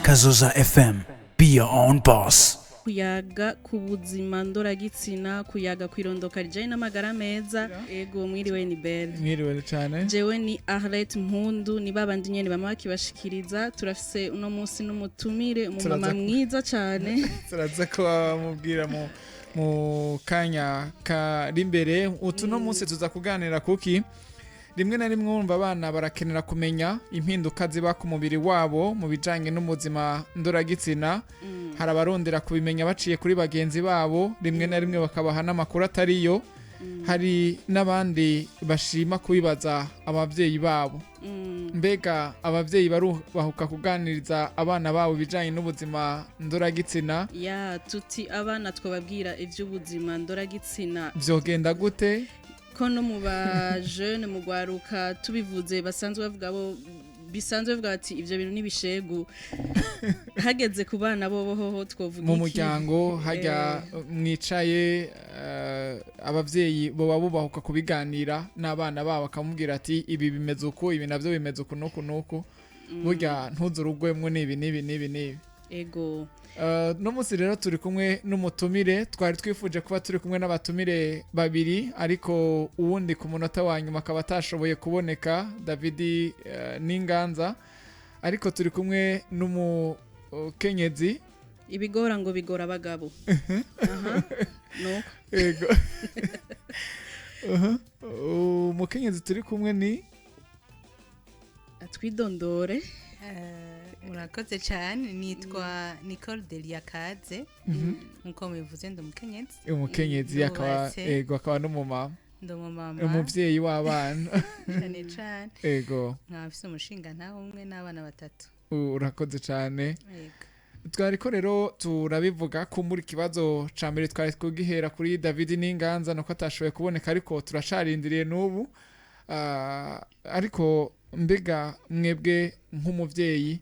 Kazoza FM. Be your own boss. Kuyaga ku buzima ndoragitsina, kuyaga kwirondoka rijanye n'amagara meza. Ego, mwiriwe, ni Belle. Mwiriwe cyane. Jewe ni Arlette Mpundu, ni babandi nyene bama bakibashikiriza. Turafise uno munsi n'umutumire, umumama mwiza cane. Turaza kuba mubwira mu kanya kari imbere. Utu no munsi tuza kuganira kuki rimwe na rimwe wumva abana barakenera kumenya impinduka ziba ku mubiri wabo mu bijanye n'ubuzima ndoragitsina. Hari abarondera kubimenya baciye kuri bagenzi babo, rimwe na rimwe bakabaha n'amakuru atariyo. Hari n'abandi bashima kubibaza ababyeyi babo. Mbega ababyeyi barubahuka kuganiriza abana babo ibijanye n'ubuzima ndoragitsina? Ya tuti abana twababwira ivy'ubuzima ndoragitsina? Vyogenda gute? Ko no mu ba jeune, mu gwaruka, tubivuze basanzwe bavuga, bo bisanzwe bavuga bati ivyo bintu n'ibishegu. Hageze ku bana bo hoho twovuga Mu iki? muryango hajya mwicaye, abavyeyi boba bubahuka kubiganira n'abana babo, bakamubwira ati ibi bimeze uku, ibi navyo bimeze uku nuku nuku, burya ntuzurugwemwo n'ibi n'ibi n'ibi n'ibi? Ego. No munsi rero turi kumwe n'umutumire. Twari twifuje kuba turi kumwe n'abatumire babiri, ariko uwundi ku munota wa nyuma akaba atashoboye kuboneka, David N'Inganza, ariko turi kumwe n'umukenyezi. Ibigora ngo bigora abagabo. Aha, nuko. Ego. Umukenyezi turi kumwe ni Atwidondore. Murakoze cyane. Nitwa Nicole Deliakaze, nkuko mubivuze ndi umukenyezi. Umukenyezi akaba Ndubatse. Ego, akaba n'umumama. Ndi umumama. Umuvyeyi w'abana. Cyane cyane. Ego. Nkaba mfise umushinga ntawe umwe n'abana batatu. Urakoze cyane. Yego. Twariko rero turabivuga ko muri ikibazo ca mbere twari kugihera kuri David N'Inganza, nuko atashoboye kuboneka, ariko turacarindiriye n'ubu. Ariko mbega mwebwe nk'umuvyeyi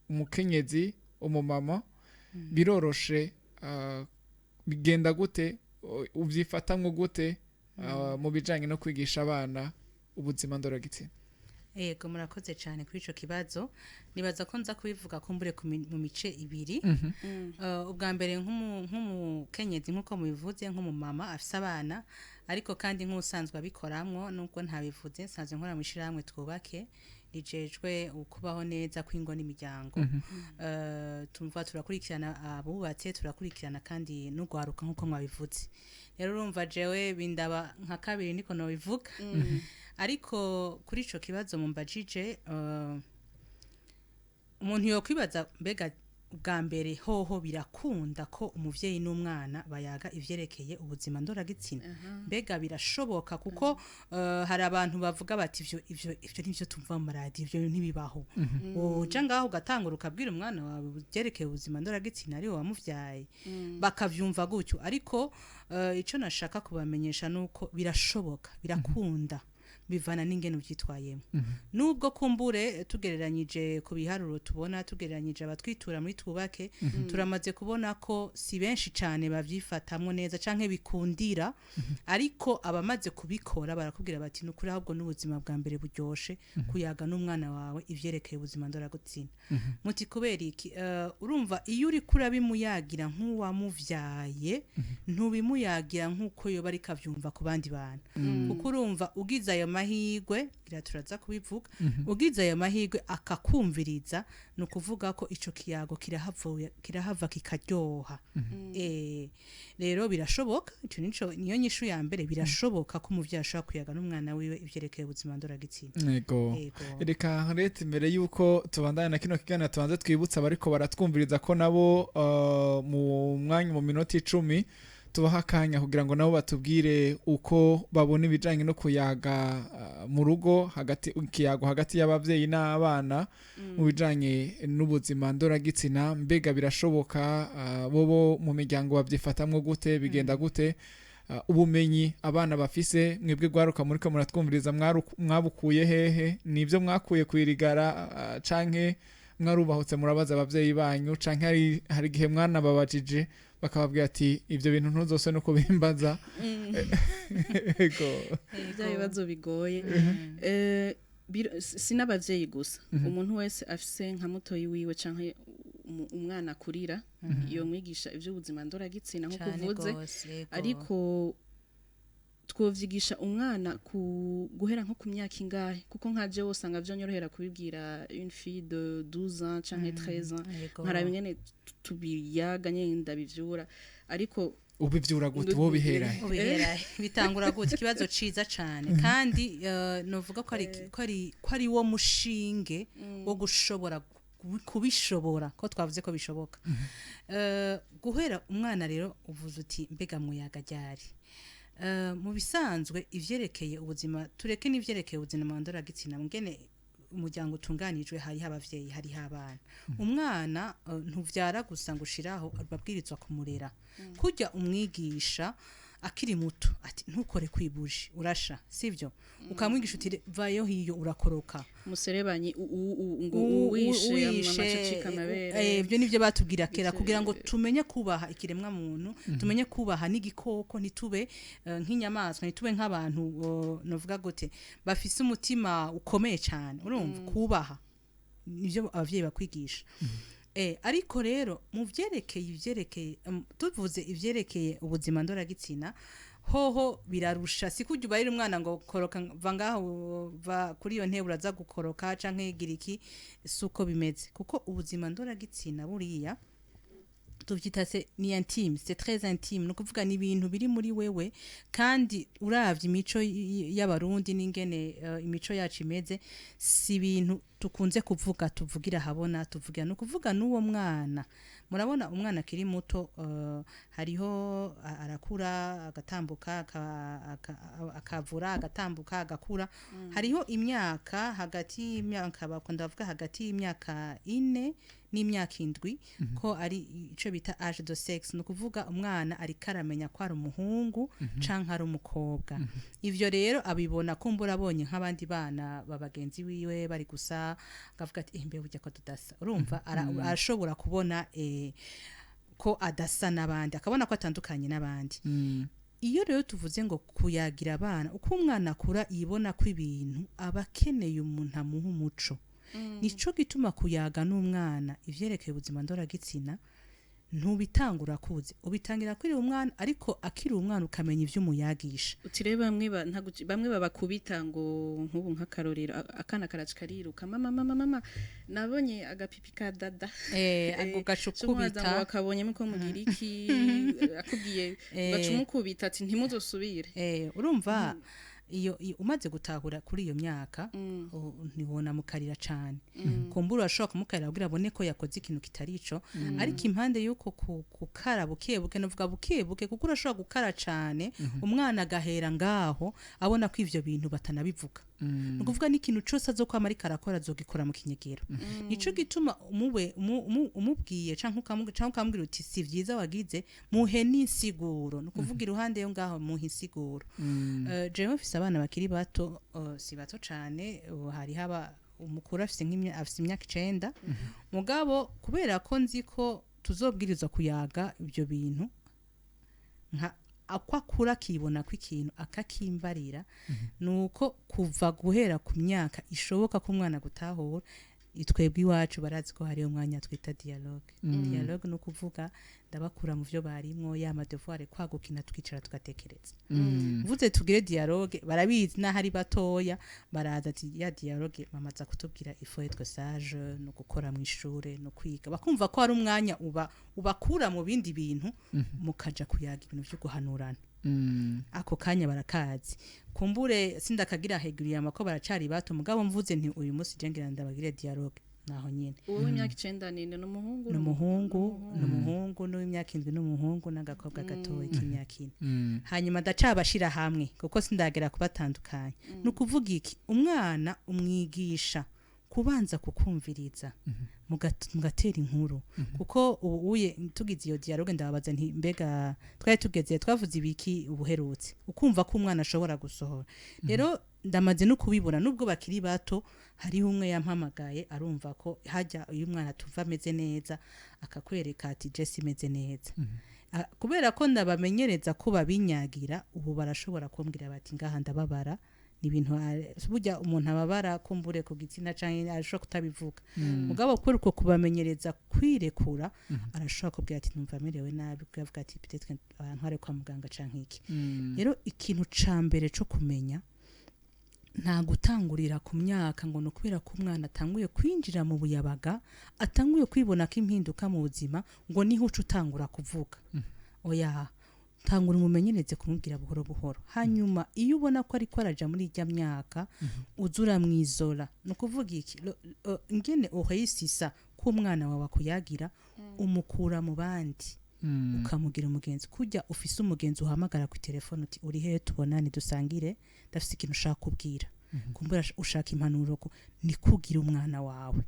umukenyezi, umumama, biroroshe, bigenda gute, uvyifatamwo gute mu bijanye no kwigisha abana ubuzima ndoragitsina? Yego, murakoze cyane kuri ico kibazo. Nibaza ko nza kubivuga kumbure mu mice ibiri. Ubwa mbere nk'umukenyezi, nk'uko mubivuze, nk'umumama afise abana, ariko kandi nk'usanzwe abikoramwo, nubwo ntabivuze, nsanzwe nkora mu ishirahamwe Twubake rijejwe ukubaho neza kw'ingo n'imiryango. Tumva turakurikirana abubatse, turakurikirana kandi n'ugwaruka nk'uko mwabivuze. Rero urumva jewe bindaba nka kabiri, niko nobivuga. Ariko kuri ico kibazo mumbajije, umuntu yokwibaza mbega bwa mbere hoho birakunda ko umuvyeyi n'umwana bayaga ivyerekeye ubuzima ndoragitsina? Mbega birashoboka? Kuko hari abantu bavuga bati ivyo nivyo tumva mu maradiyo, ivyo ntibibaho. Uja ngaho ugatangura ukabwira umwana wawe ivyerekeye ubuzima ndoragitsina ari wamuvyaye, bakavyumva gutyo. Ariko ico nashaka kubamenyesha nuko birashoboka, birakunda, bivana n'ingene uvyitwayemo. Nubwo kumbure tugereranyije ku biharuro tubona, tugereranyije abatwitura muri Twubake, turamaze kubona ko si benshi cane bavyifatamwo neza canke bikundira. Ariko abamaze kubikora barakubwira bati nukuri ahubwo n'ubuzima bwa mbere buryoshe kuyaga n'umwana wawe ivyerekeye ubuzima ndoragitsina. Muti kubera iki? Urumva iyo uriko urabimuyagira nk'uwamuvyaye, ntubimuyagira nk'uko yoba ariko avyumva ku bandi bantu, kuko urumva ugize ayo mahirwe, ngira turaza kubivuga, ugize ayo mahirwe akakumviriza, ni ukuvuga ko ico kiyago kirahava kikaryoha. Rero birashoboka. Ico nico niyo nyishu ya mbere: birashoboka ko umuvyeyi ashobora kuyaga n'umwana wiwe ivyerekeye ubuzima ndoragitsina. Yego. Yego. Reka reta, imbere y'uko tubandanya na kino kiganiro, tubanze twibutse abariko baratwumviriza ko nabo mu mwanya, mu minota 10, tubaha akanya kugira ngo nabo batubwire uko babona ibijanye no kuyaga mu rugo, hagati ikiyago hagati y'abavyeyi n'abana mu bijanye n'ubuzima ndoragitsina. Mbega birashoboka? Bobo mu miryango babyifatamwo gute? Bigenda gute? Ubumenyi abana bafise, mwebwe gwaruka muriko muratwumviriza, mwabukuye hehe? Nibyo mwakuye kwirigara, canke mwarubahutse murabaza abavyeyi banyu, canke hari igihe mwanababajije bakababwira ati ivyo bintu ntuzose no kubimbaza? Ego. Bya bibazo bigoye. Si n'abavyeyi gusa, umuntu wese afise nka mutoyi wiwe canke umwana akurira, iyo mwigisha ivy'ubuzima ndoragitsina nkuko Cane uvuze. gose, yego. Ariko twovyigisha umwana ku guhera nko ku myaka ingahe? Kuko nka jewe usanga vyonyorohera kubibwira une fille de 12 ans canke 13 ans, nkaraba ingene tubiyaga nyene ndabivyura, ariko Ubivyura gute? Wo bihera he? Ubihera bitangura gute? Ikibazo ciza cane, kandi novuga ko ari wo mushinge wo gushobora kubishobora, ko twavuze ko bishoboka. Guhera umwana rero, uvuze uti mbega muyaga ryari? Mu bisanzwe ivyerekeye ubuzima, tureke n'ivyerekeye ubuzima ndoragitsina, ngene umuryango utunganijwe, hariho abavyeyi, hariho abana. Umwana ntuvyara gusa ngo ushiraho, babwirizwa kumurera kurya umwigisha akiri muto ati ntukore kwibuji urasha, sivyo? Ukamwigisha uti vayo hiyo urakoroka. Muserebanyi ngo uwishe amacacika amabere. Ibyo nivyo batubwira kera kugira ngo tumenye kubaha ikiremwa muntu, tumenye kubaha n'igikoko, ntitube nk'inyamaswa, ntitube nk'abantu novuga gute, bafise umutima ukomeye cyane. Urumva, kubaha nivyo abavyeyi bakwigisha. Ariko rero mu vyerekeye ivyerekeye tuvuze ivyerekeye ubuzima ndoragitsina, hoho birarusha. Si kurya ubarira umwana ngo koroka, va ngaho, va kuri iyo ntebe uraza gukoroka canke gira iki, si uko bimeze, kuko ubuzima ndoragitsina buriya tuvyita se ni intime, c'est très intime. Ni ukuvuga ni ibintu biri muri wewe, kandi uravye imico y'Abarundi n'ingene imico yacu imeze, si ibintu tukunze kuvuga, tuvugira habona, tuvugira, ni ukuvuga n'uwo mwana. Murabona umwana akiri muto, hariho arakura agatambuka, akavura agatambuka, agakura. Hariho imyaka, hagati y'imyaka, bakunda bavuga hagati y'imyaka 4 n'imyaka 7, ko ari ico bita âge de sexe. Ni ukuvuga umwana ariko aramenya ko ari umuhungu canke ari umukobwa. Ivyo rero abibona kumbura abonye nk'abandi bana ba bagenzi wiwe bari gusa, akavuga ati: "Eh, mbe burya ko tudasa?" Urumva, arashobora kubona ko adasa n'abandi, akabona ko atandukanye n'abandi. Iyo rero tuvuze ngo kuyagira abana, uko umwana akura yibona ko ibintu, aba akeneye umuntu amuha umuco. Nico gituma kuyaga n'umwana ivyerekeye ubuzima ndoragitsina ntubitangura kuze, ubitangira kuri umwana, ariko akiri umwana ukamenya ivyo umuyagisha. Uti rero bamwe bamwe babakubita ngo nk'ubu nk'akarorero, akana karaca kariruka: "Mama, mama, mama, nabonye agapipi ka dada." Ako gaca Cumubaza ngo ukubita. Wakabonyemo ko mugira iki? Akubwiye, ugaca umukubita ati ntimuzosubire. Urumva iyo umaze gutahura kuri iyo myaka, ntiwona mukarira cane. Kumbura urashobora kumukarira kugira abone ko yakoze ikintu kitari ico, ariko impande y'uko gukara buke buke, novuga buke buke, kuko urashobora gukara cane umwana agahera ngaho abona ko ivyo bintu batanabivuga. Ni ukuvuga n'ikintu cose azokwama ariko arakora, azogikora mu kinyegero. Nico gituma umube umubwiye canke ukamubwira uti si vyiza wagize, muhe n'insiguro. Ni ukuvuga iruhande yo ngaho muhe insiguro. Jewe mfise abana bakiri bato, si bato cane, hariho aba umukuru afise imyaka 9. Mugabo kubera ko nzi ko tuzobwirizwa kuyaga ibyo bintu, nka ako akura akibona ko ikintu akakimbarira, nuko kuva guhera ku myaka ishoboka ko umwana gutahura, twebwe iwacu barazi ko hariyo umwanya twita dialogue. Dialogue ni ukuvuga ndabakura mu byo barimwo, ya ma devoir, kwagukina, tukicara tugatekereza. Mvuze tugire dialogue, barabizi n'aho ari batoya, baraza ati ya dialogue mama aza kutubwira, il faut être sage, no gukora mu ishure, no kwiga. Bakumva ko hari umwanya uba ubakura mu bindi bintu, mukaja kuyaga ibintu byo guhanurana. Ako kanya barakazi. Kumbure sindakagira heguru yama ko baracari bato, mugabo mvuze nti uyu munsi je ngira ndabagire dialogue, naho nyene. Uwo w'imyaka 9 ni umuhungu? Ni umuhungu n'uw'imyaka 7 n'umuhungu, n'agakobwa gatoya k'imyaka 4. Hanyuma ndacabashira hamwe kuko sindagera kubatandukanya. Ni ukuvuga iki? Umwana umwigisha kubanza kukumviriza, mugatera inkuru, kuko ubu uye tugize iyo dialogue ndababaza nti mbega twari tugeze, twavuze ibiki ubuherutse? Ukumva ko umwana ashobora gusohora. Rero ndamaze no kubibona nubwo bakiri bato, hariho umwe yampamagaye, arumva ko hajya uyu mwana tuva ameze neza, akakwereka ati Jesse imeze neza. Kubera ko ndabamenyereza ko babinyagira, ubu barashobora kumbwira bati ngaha ndababara. Ni ibintu burya umuntu ababara kumbure ku gitsina canke arashobora kutabivuga, mugabo kubera uko kubamenyereza kwirekura, arashobora kubwira ati: "Numva merewe nabi", kuvuga ati: "Peut-être abantu ari kwa muganga canke iki." Rero ikintu ca mbere co kumenya, nta gutangurira ku myaka ngo ni ukubera ko umwana atanguye kwinjira mu buyabaga, atanguye kwibona ko impinduka mu buzima, ngo niho uca utangura kuvuga. Oya, tangura umumenyereze kumubwira buhoro buhoro. Hanyuma iyo ubona ko ariko araja muri ijya myaka, uza uramwizora. Ni ukuvuga iki? Ingene uhayisisa ko umwana wawe akuyagira, umukura mu bandi, ukamugira umugenzi, kujya ufise umugenzi uhamagara ku telefone uti: "Uri hehe? Tubonane, dusangire, ndafise ikintu ushaka kubwira." Kumbura ushaka impanuro, ko ni kugira umwana wawe.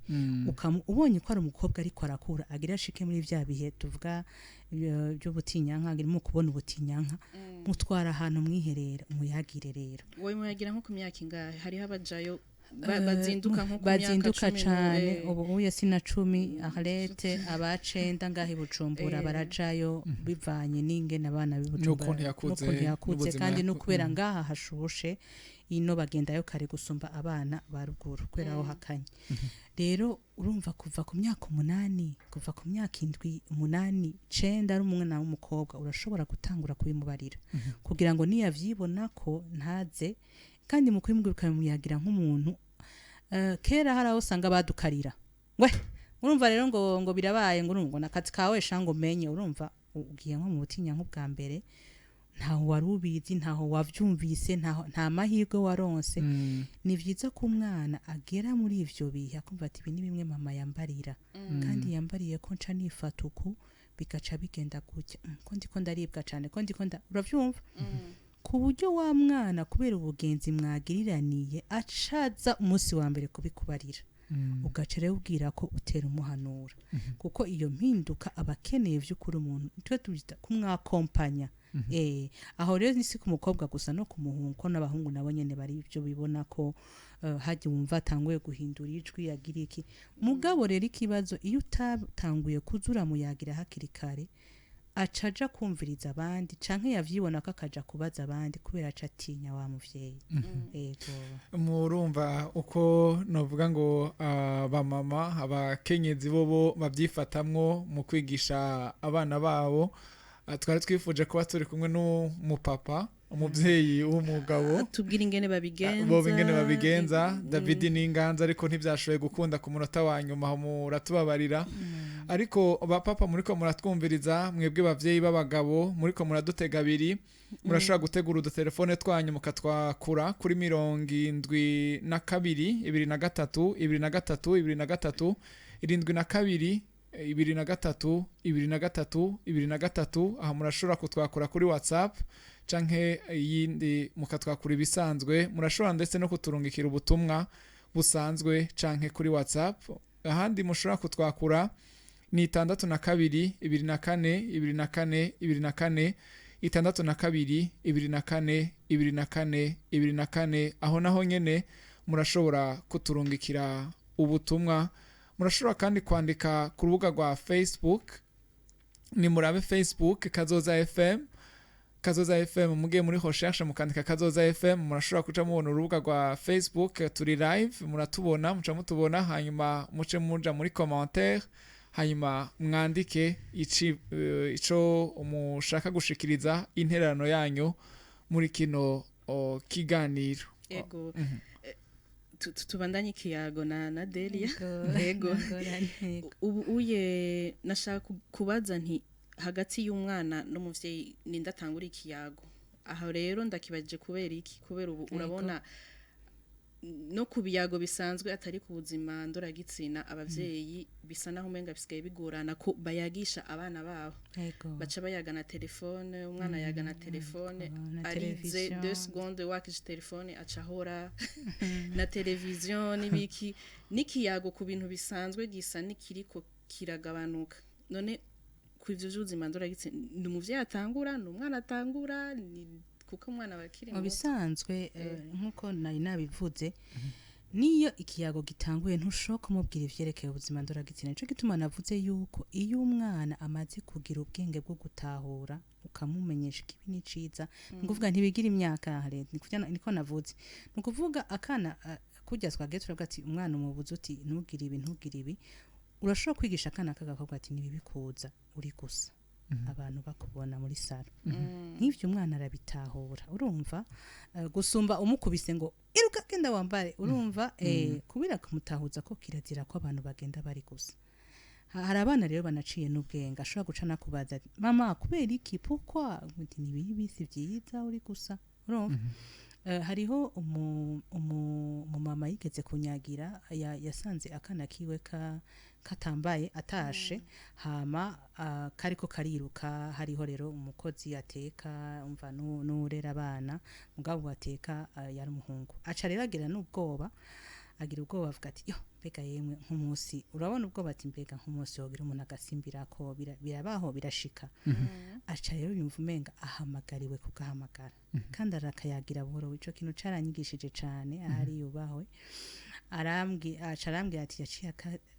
Ubonye ko ari umukobwa ariko arakura, agira ashike muri vya bihe tuvuga by'ubutinyanka, arimo kubona ubutinyanka, mutwara ahantu mwiherera, umuyagire rero. Wowe muyagira nko ku myaka ingahe? Hariho abajayo bazinduka nko ku myaka bazinduka 10 cane. Ubu uye sina 10 arete abacenda ngaho i Bujumbura barajayo, bivanye n'ingene abana b'i Bujumbura N'ukuntu yakuze, n'ukuntu yakuze, n'ubuzima kandi no kubera ngaha hashushe, ino bagendayo kare gusumba abana ba ruguru kubera aho hakanye. Rero urumva, kuva ku myaka 8, kuva ku myaka 7, 8, 9, ari umwana w'umukobwa, urashobora gutangura kubimubarira kugira ngo niyavyibona ko ntaze. Kandi mu kubimubwira ukabimuyagira nk'umuntu. Kera hari aho usanga badukarira we, urumva rero ngo birabaye, ngo urumva ngo nakazi kawe sha, ngo menye. Urumva ugiye nko mu butinya nk'ubwa mbere, ntaho wari ubizi, ntaho wavyumvise, ntaho, nta mahirwe waronse. Ni vyiza ko umwana agera muri ivyo bihe akumva ati: "Ibi ni bimwe mama yambarira, kandi yambariye ko nca nifata uku, bigaca bigenda gutya. Ko ndiko ndaribwa cane, ko ndiko nda", uravyumva, ku buryo wa mwana kubera ubugenzi mwagiriraniye acaza umunsi wa mbere kubikubarira, ugaca rero ubwira ko utera umuhanura, kuko iyo mpinduka aba akeneye vy'ukuri umuntu twe tubyita kumwakompanya. Aho rero ni si ku mukobwa gusa, no ku muhungu, ko n'abahungu nabo nyene bari ibyo bibona ko hajya wumva atanguye guhindura ijwi, yagira iki. Mugabo rero ikibazo, iyo utatanguye kuzura muyagira hakiri kare, aca aja kumviriza abandi canke yavyibona ko akaja kubaza abandi, kubera aca atinya wa muvyeyi. Ego. Murumva uko novuga ngo abamama, abakenyezi bobo babyifatamwo mu kwigisha abana babo. Twari twifuje kuba turi kumwe n'umupapa, umubyeyi w'umugabo, tubwire ingene babigenza. Bo ingene babigenza. David n'Inganza, ariko ntibyashoboye gukunda ku munota wa nyuma, aho muratubabarira. Ariko ba papa muriko muratwumviriza, mwebwe bavyeyi b'abagabo muriko muradutega abiri, murashobora gutegura udutelefone twanyu mukatwakura kuri 72 23 23 23, 72 23 23 23. Aha murashobora kutwakura kuri WhatsApp canke iyindi mukatwakura ibisanzwe. Murashobora ndetse no kuturungikira ubutumwa busanzwe canke kuri WhatsApp. Ahandi mushobora kutwakura ni 62 24 24 24, 62 24 24 24. Aho naho nyene murashobora kuturungikira ubutumwa. Murashobora kandi kwandika ku rubuga rwa Facebook. Ni murabe Facebook Kazoza FM, Kazoza FM, mugiye muri recherche mukandika Kazoza FM, murashobora kuca mubona urubuga rwa Facebook. Turi live, muratubona, muca mutubona, hanyuma muce muja muri commentaire, hanyuma mwandike ico mushaka gushikiriza, intererano yanyu muri kino kiganiro. Ego. Tubandanye ikiyago na Delia. Ego. Ego. Ubu uye nashaka kubaza nti: hagati y'umwana n'umuvyeyi, ninde atangura ikiyago? Aho rero ndakibajije kubera iki? Kubera ubu urabona no ku biyago bisanzwe atari ku buzima ndoragitsina, abavyeyi bisa naho umenga bisigaye bigorana ko bayagisha abana babo. Baca bayaga na telefone, umwana yaga na telefone, na arize television. 2 secondes wakije telefone aca ahora na televiziyo n'ibiki, n'ikiyago ku bintu bisanzwe gisa n'ikiriko kiragabanuka. None ku ivyo vy'ubuzima ndoragitsina, ni umuvyeyi atangura, ni umwana atangura? Ni kuko umwana aba akiri Mu muto. bisanzwe, nk'uko nari nabivuze. Niyo ikiyago gitanguye, ntushobora kumubwira ivyerekeye ubuzima ndoragitsina. Nico gituma navuze yuko iyo umwana amaze kugira ubwenge bwo gutahura, ukamumenyesha ikibi n'iciza, ni ukuvuga ntibigira imyaka leta, niko navuze. Ni ukuvuga akana, kurya twagiye turavuga ati umwana umubuze uti ntugire ibi, ntugire ibi. Urashobora kwigisha akana k'agakobwa ati nibibi kuza uri gusa, abantu bakubona muri salon. Nk'ivyo umwana arabitahura, urumva, gusumba umukubise ngo iruka, genda wambare, urumva, kubera kumutahuza ko kirazira ko abantu bagenda bari gusa. Hari abana rero banaciye n'ubwenge, ashobora guca nakubaza ati, mama, kubera iki, pourquoi? Uti ni bibi, si vyiza uri gusa, urumva. Hariho umumama yigeze kunyagira, yasanze akana kiwe katambaye atashe, hama kariko kariruka. Hariho rero umukozi ateka, umva, n'urera abana, mugabo ateka yari umuhungu. Aca rero agira n'ubwoba, agira ubwoba, avuga ati yo mbega yemwe nk'umunsi, urabona ubwoba, ati mbega nk'umunsi wogira umuntu agasimbirako, birabaho, birashika. Aca rero yumva umenga ahamagariwe kugahamagara, kandi arakayagira buhoro. Ico kintu caranyigishije cane, ahari yubahwe. Aca arambwira ati yaciye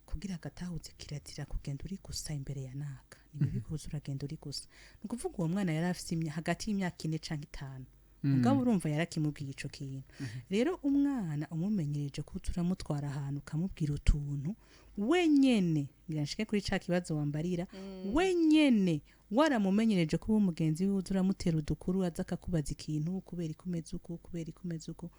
kugira agatahutse kirazira kugenda uri gusa imbere ya naka, ni bibi kuza uragenda uri gusa. Ni ukuvuga uwo mwana yari afise hagati y'imyaka 4 canke 5, mugabo urumva yarakimubwiye ico kintu. Rero umwana umumenyereje ko uramutwara ahantu ukamubwira utuntu wenyene, ngira nshike kuri ca kibazo wambarira, wenyene waramumenyereje kuba umugenzi wiwe, uza uramutera udukuru, aza akakubaza ikintu, kubera ikumeze uku, kubera ikumeze uku,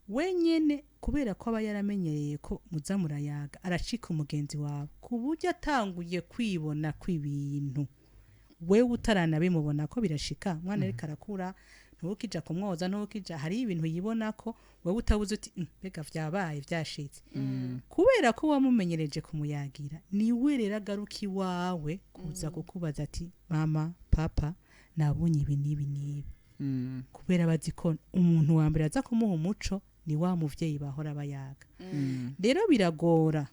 wenyene kubera ko aba yaramenyereye ko muza murayaga, aracika umugenzi wawe, ku buryo atanguye kwibona kw'ibintu wewe utaranabimubona ko birashika. Umwana ariko arakura, ntukija kumwoza, ntukija, hari ibintu yibona ko wewe utabuze uti "Mbega vyabaye, vyashitse." Kubera ko wamumenyereje kumuyagira, niwe rero agaruka iwawe kuza kukubaza ati mama, papa, nabonye ibi n'ibi n'ibi, kubera bazi ko umuntu wa mbere aza kumuha umuco ni wa muvyeyi bahora bayaga. Rero biragora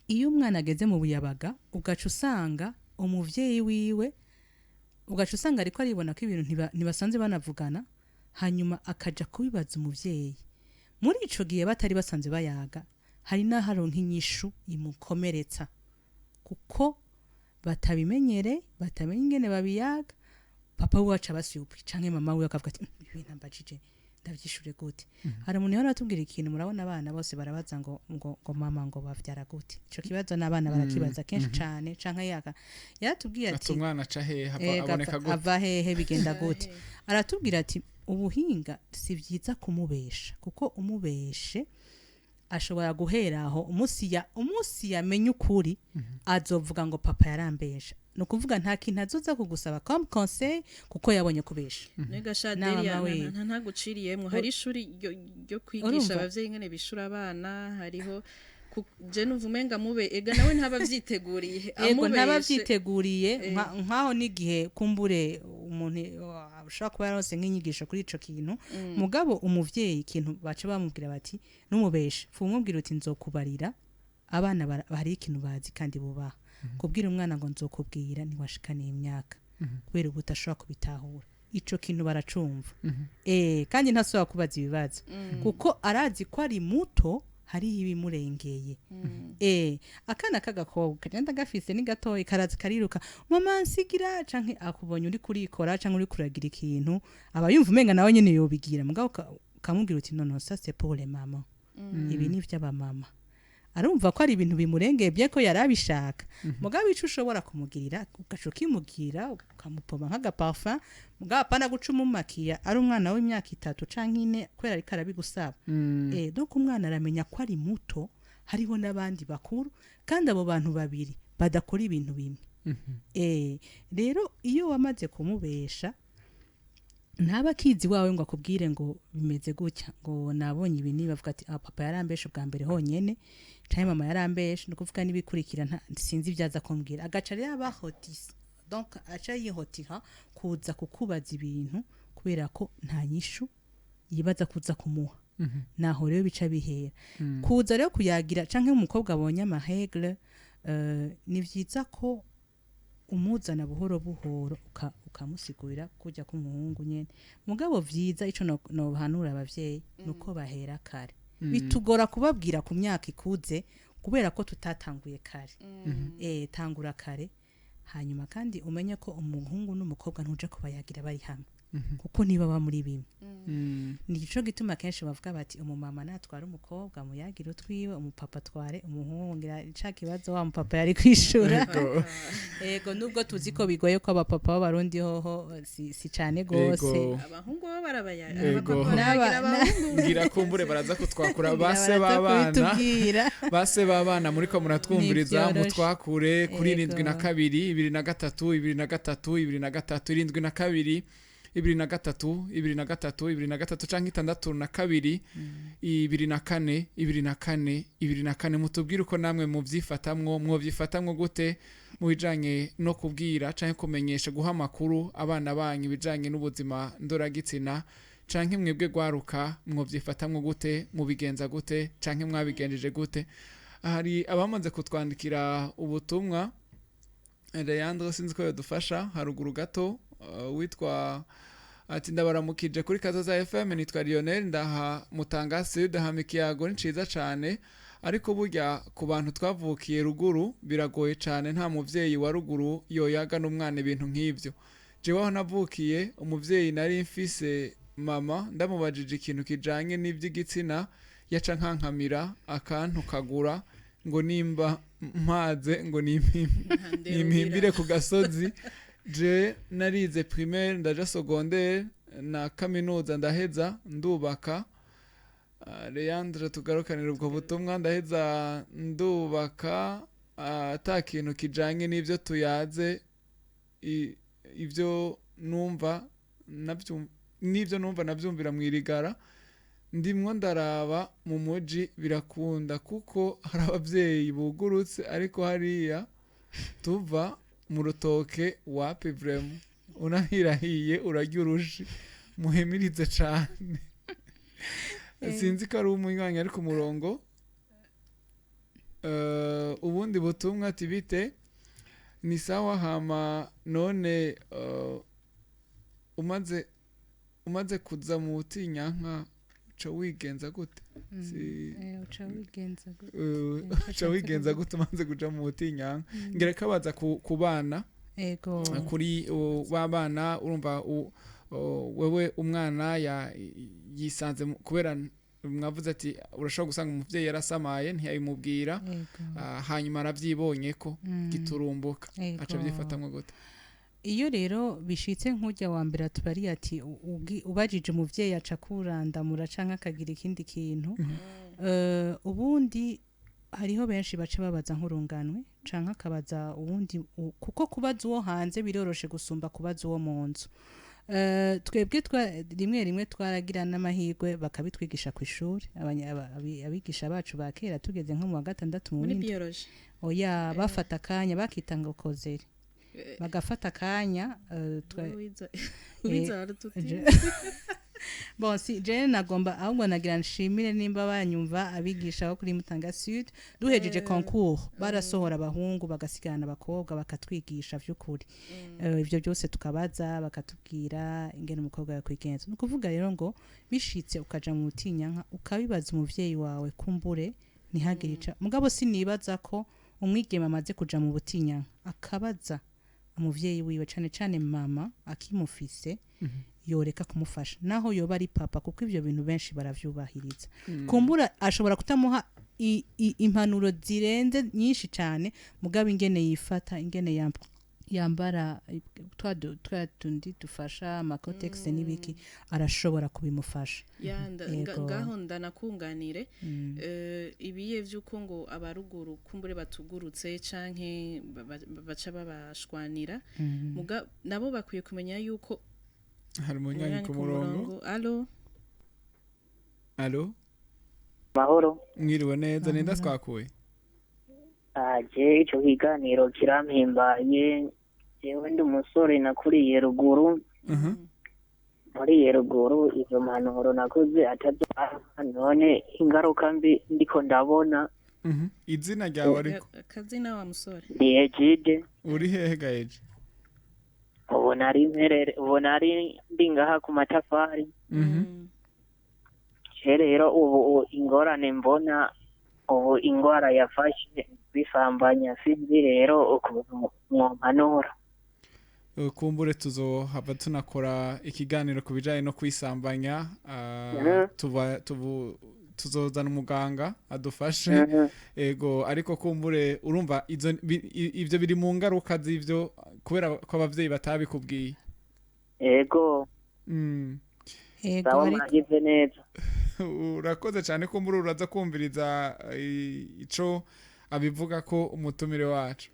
iyo umwana ageze mu buyabaga, ugaca usanga umuvyeyi wiwe, ugaca usanga ariko aribona ko ibintu ntibasanze banavugana, hanyuma akaja kubibaza umuvyeyi muri ico gihe batari basanze bayaga. Hari n'aho aronka inyishu imukomeretsa, kuko batabimenyere, batamenye ingene babiyaga. Papa wiwe aca abasupri, canke mama wiwe akavuga ati "Ibi bintu ambajije ndavyishure gute?" Hari umuntu yahora atubwira ikintu, murabona abana bose barabaza ngo mama, ngo bavyara gute? Ico kibazo n'abana barakibaza kenshi cane. Canke yaka yaratubwiye ati ati umwana aca hehe, aboneka gute? Ava hehe, bigenda gute? Aratubwira ati ubuhinga si byiza kumubesha, kuko umubeshe ashobora guhera aho, umunsi yamenye ukuri azovuga ngo papa yarambesha. Ni ukuvuga nta kintu azoza kugusaba comme conseil, kuko yabonye kubesha. Mbega sha Nama Delia, we. Ntaguciriyemwo, hari ishuri ryo kwigisha Urumva? abavyeyi ingene bishura abana. Hariho je numva umenga mube ega nawe ntaba avyiteguriye. Yego, Amubeshe. ntaba avyiteguriye. Nkaho n'igihe kumbure umuntu ushobora kuba yaronse nk'inyigisho kuri ico kintu, mugabo umuvyeyi ikintu baca bamubwira bati numubeshe, umubwira uti nzokubarira. Abana hari ikintu bazi kandi bubaha. Kubwira umwana ngo nzokubwira ntiwashikaniye imyaka, kubera ubu utashobora kubitahura, ico kintu baracumva, kandi ntasubira kubaza ibibazo, kuko arazi ko ari muto, hariho ibimurengeye. Akana k'agakobwa kagenda gafise ni gatoyi, karaza kariruka, mama nsigira, canke akubonye uri kurikora canke uri kuragira ikintu, aba yumva umenga nawe nyene yobigira. Mugabo ukamubwira uti non, non, ça c'est pour les mamans, ibi ni ivy'abamama. Arumva ko ari ibintu bimurengeye, bye ko yari abishaka. Mugabo ico ushobora kumugirira, ugaca ukimugira, ukamupoma nk'agaparfum, mugabo apana guca umumakiya ari umwana w'imyaka 3 canke 4, kubera ariko arabigusaba. Donc umwana aramenya ko ari muto, hariho n'abandi bakuru, kandi abo bantu babiri badakora ibintu bimwe. Rero iyo wamaze kumubesha, ntaba akizi wawe ngo akubwire ngo bimeze gutya, ngo nabonye ibi niba, avuga ati ah, papa yarambeshe ubwa mbere honyene, canke mama yarambeshe, ni ukuvuga n'ibikurikira sinzi ibyaza kumbwira. Agaca rero abahotisa, donc aca yihotira kuza kukubaza ibintu, kubera ko nta nyishu yibaza kuza kumuha. Naho rero bica bihera kuza rero kuyagira. Canke umukobwa abonye amarègles, ni vyiza ko umuzana buhoro buhoro, ukamusigurira kujya k'umuhungu nyene. Mugabo vyiza, ico nohanura abavyeyi nuko bahera kare. Bitugora kubabwira ku myaka ikuze kubera ko tutatanguye kare. Tangura kare, hanyuma kandi umenye ko umuhungu n'umukobwa ntuja kubayagira bari hamwe, kuko ntibaba muri bimwe. Nico gituma kenshi bavuga bati umumama natwara umukobwa muyagira utwiwe, umupapa atware umuhungu. Ngira ca kibazo wa mupapa yari kwishura. Ego, nubwo tuzi ko bigoye ko abapapa b'Abarundi hoho si cane gose. Abahungu bo barabayagira, Ego. abapapa barayagira abahungu. Ngira kumbure baraza kutwakura Ngira base baraza b'abana, kubitubwira. base b'abana muriko muratwumviriza, Ntivyoroshe. mutwakure kuri 72 23 23 23, 72 23 23 23, canke 62 24 24 24, mutubwire uko namwe muvyifatamwo, mwovyifatamwo gute mu bijanye no kubwira canke kumenyesha, guha amakuru abana banyu ibijanye n'ubuzima ndoragitsina, canke mwebwe gwaruka mwovyifatamwo gute, mubigenza gute canke mwabigenjeje gute? Hari abamaze kutwandikira ubutumwa. Leandro, sinzi ko yadufasha haruguru gato. Witwa ati: "Ndabaramukije kuri Kazoza FM, nitwa Lionel, ndaha Mutanga Sud. Hama ikiyago ni ciza cane, ariko burya ku bantu twavukiye ruguru biragoye cane. Nta muvyeyi wa ruguru yoyaga n'umwana ibintu nk'ivyo. Jewe aho navukiye, umuvyeyi nari mfise, mama, ndamubajije ikintu kijanye n'ivy'igitsina yaca nkankamira, akantukagura ngo nimba mpaze ngo nimpimbire ku gasozi. Je narize primaire, ndaja secondaire na kaminuza, ndaheza ndubaka." Leandre, tugarukanira ubwo butumwa. "Ndaheza ndubaka, ata kintu kijanye n'ivyo tuyaze. Ibyo numva n'ibyo numva navyumvira mw'irigara. Ndimwo ndaraba mu muji birakunda kuko hari abavyeyi bugurutse, ariko hariya tuva mu rutoke wapi, vraiment unahirahiye urarya urushi. Muhimirize cane." Sinzi ko ari umunywanyi ari ku murongo. Ubundi butumwa ati: "Bite, ni sawa. Hama none umaze kuza mu butinyanka uca wigenza gute?" Uca wigenza gute? Uca wigenza gute umaze kuja mu butinyanka? Ngira ko abaza ku bana, kuri b'abana. Urumva wewe umwana yisanze kubera mwavuze ati urashobora gusanga umuvyeyi yarasamaye ntiyabimubwira, hanyuma aravyibonye ko giturumbuka, aca avyifatamwo gute? Iyo rero bishitse nk'ujya wa mbere atubariye ati ubajije umuvyeyi aca kurandamura canke akagira ikindi kintu. Ubundi hariho benshi baca babaza nk'urunganwe canke akabaza uwundi, kuko kubaza uwo hanze biroroshe gusumba kubaza uwo mu nzu. Twebwe rimwe rimwe twaragira n'amahirwe bakabitwigisha ku ishuri, abigisha bacu ba kera, tugeze nko mu wa gatandatu, mu Muri w'indwi. Biologie? Oya, bafata akanya bakita ngo causerie, bagafata akanya Wiza warututi. Bon, si je nagomba, ahubwo nagira nshimire nimba banyumva abigisha bo kuri Mutanga Sud. Duhejeje concours barasohora abahungu bagasigana abakobwa, bakatwigisha vy'ukuri. Ivyo byose tukabaza, bakatubwira ingene umukobwa yakwigenza. Ni ukuvuga rero ngo bishitse ukaja mu butinyanka ukabibaza umuvyeyi wawe, kumbure ntihagire ica. Mugabo sinibaza ko umwigeme amaze kuja mu butinyanka akabaza umuvyeyi wiwe, cane cane mama akimufise, yoreka kumufasha naho yoba ari papa, kuko ivyo bintu benshi baravyubahiriza. Kumbura ashobora kutamuha impanuro zirenze nyinshi cane, mugabo ingene yifata, ingene yambara twa tundi dufasha ama Kotex n'ibiki, arashobora kubimufasha. Ya, Yego. ngaho ndanakunganire. Ibiye vy'uko ngo abaruguru kumbure batugurutse canke baca babashwanira, muga nabo bakwiye kumenya yuko Hari umunywanyi ku murongo. Allo? Allo? Mahoro. Mwiriwe neza, ninda twakuye? Aje ico kiganiro kirampimbaye. Jewe ndi umusore nakuriye ruguru. Nkuriye ruguru, izo mpanuro nakoze atazo, none ingaruka mbi ndiko ndabona. Izina ryawe ariko? Akazina wa musore? Ni Egide. Uri hehe gaheje? Ubu nari mperere, ubu nari ndi ngaha ku matafari. Je rero ubu ingorane mbona, ubu ingwara yafashe bisambanya, sinzi rero ukuntu mwompanura. Kumbure tuzohava tunakora ikiganiro ku bijanye no kwisambanya, tuzozana umuganga adufashe. Ego, ariko kumbure urumva ivyo biri mu ngaruka z'ivyo kubera ko abavyeyi batabikubwiye. Ego. Ego. Sawa. Ariko Mwagize neza. Urakoze cyane. Kumbure uraza kumviriza ico abivuga ko umutumire wacu.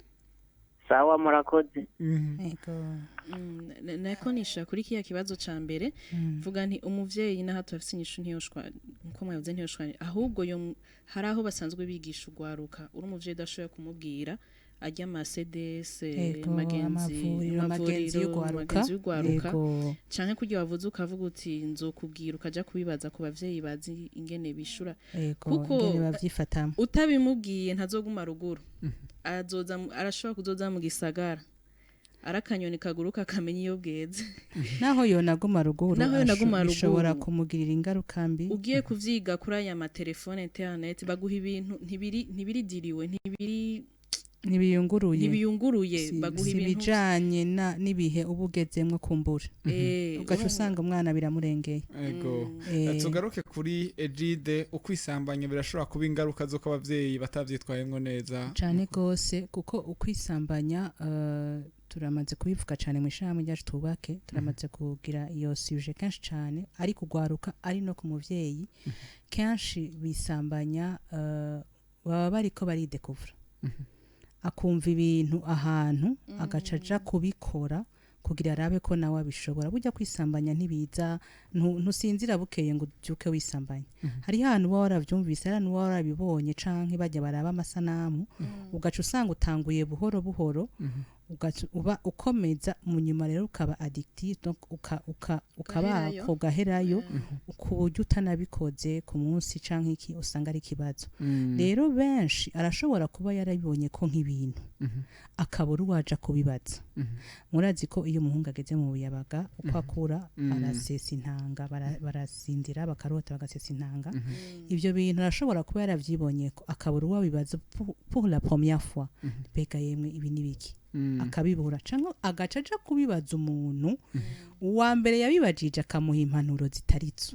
Sawa, murakoze. Ego. Nako nisha kuri kiya kibazo ca mbere, vuga nti umuvyeyi naho turafise inyishu, ntiyoshwa nkuko mwabivuze, ntiyoshwa, ahubwo yo hari aho basanzwe bigisha ugwaruka. Uri umuvyeyi udashoboye kumubwira, arya ama CDS, magenzi, amavuriro magenzi y'ugwaruka. Magenzi y'ugwaruka, canke kurya wavuze ukavuga uti nzokubwira, ukaja kubibaza ku bavyeyi bazi ingene bishura. Kuko ingene bavyifatamo. Utabimubwiye ntazoguma ruguru, azoza arashobora kuzoza mu gisagara, ari akanyoni kaguruka akamenya iyo bweze. Naho yonaguma ruguru, Naho yonaguma bishobora ruguru. kumugirira ingaruka mbi. Ugiye kuvyiga kuri aya matelefone, internet, baguha ibintu ntibiri diriwe, ntibiri ntibiyunguruye. Ntibiyunguruye. Baguha si ibintu bijanye n'ibihe uba ugezemwo kumbura, ugaca usanga umwana biramurengeye. Ego. Tugaruke kuri Egide. Ukwisambanya birashobora kuba ingaruka z'uko abavyeyi batavyitwayemwo neza? Cane gose, kuko ukwisambanya, turamaze kubivuga cane mu ishirahamwe ryacu Twubake, turamaze kugira iyo sujet kenshi cane, ari kugwaruka ari no ku muvyeyi. Kenshi bisambanya baba bariko baridekuvura, akumva ibintu ahantu agaca aja kubikora kugira arabe ko nawe abishobora. Burya kwisambanya ntibiza, ntusinzira bukeye ngo ubyuke wisambanya. Hariho ahantu uba waravyumvise, hari ahantu uba warabibonye, canke bajya baraba amasanamu, ugaca usanga utanguye buhoro buhoro, ugaca uba ukomeza, mu nyuma rero ukaba addictive, donc uka Ugaherayo. ukabako ugaherayo, ku buryo utanabikoze ku munsi canke iki usanga ari ikibazo. Rero benshi arashobora kuba yarabibonye ko nk'ibintu, akabura uwaja kubibaza. Murazi ko iyo umuhungu ageze mu buyabaga, uko akura arasesa intanga, barasindira, bakarota, bagasesa intanga. Ibyo bintu arashobora kuba yaravyibonye ko akabura uwabibaza pour la première fois: mbega yemwe ibi ni biki? Akabibura, canke agaca aja kubibaza umuntu uwa mbere yabibajije, akamuha impanuro zitarizo,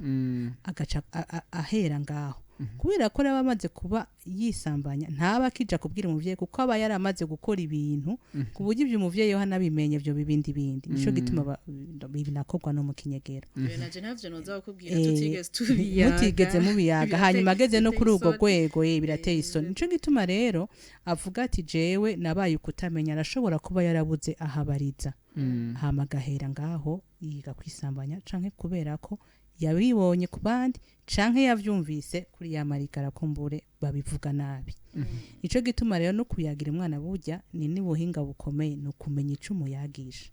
agaca ahera ngaho. Kubera ko raba amaze kuba yisambanya, ntaba akija kubwira umuvyeyi, kuko aba yaramaze gukora ibintu ku buryo ibyo umuvyeyi yo anabimenye vyo bibindi bindi. Nico gituma binakorwa no mu kinyegero. Iyo naje ntavyo noza kukubwira tutigeze tubiyaga. Mutigeze mubiyaga. Hanyuma ageze no kuri urwo Birateye rwego, birateye isoni. Nico gituma rero avuga ati jewe nabaye ukutamenya. Arashobora kuba yarabuze ahabariza, hama agahera ngaho yiga kwisambanya, canke kubera ko yabibonye ku bandi, canke yavyumvise kuri ya marigara, kumbure babivuga nabi. Nico gituma rero no kuyagira umwana burya ni n'ubuhinga bukomeye, ni ukumenya ico umuyagisha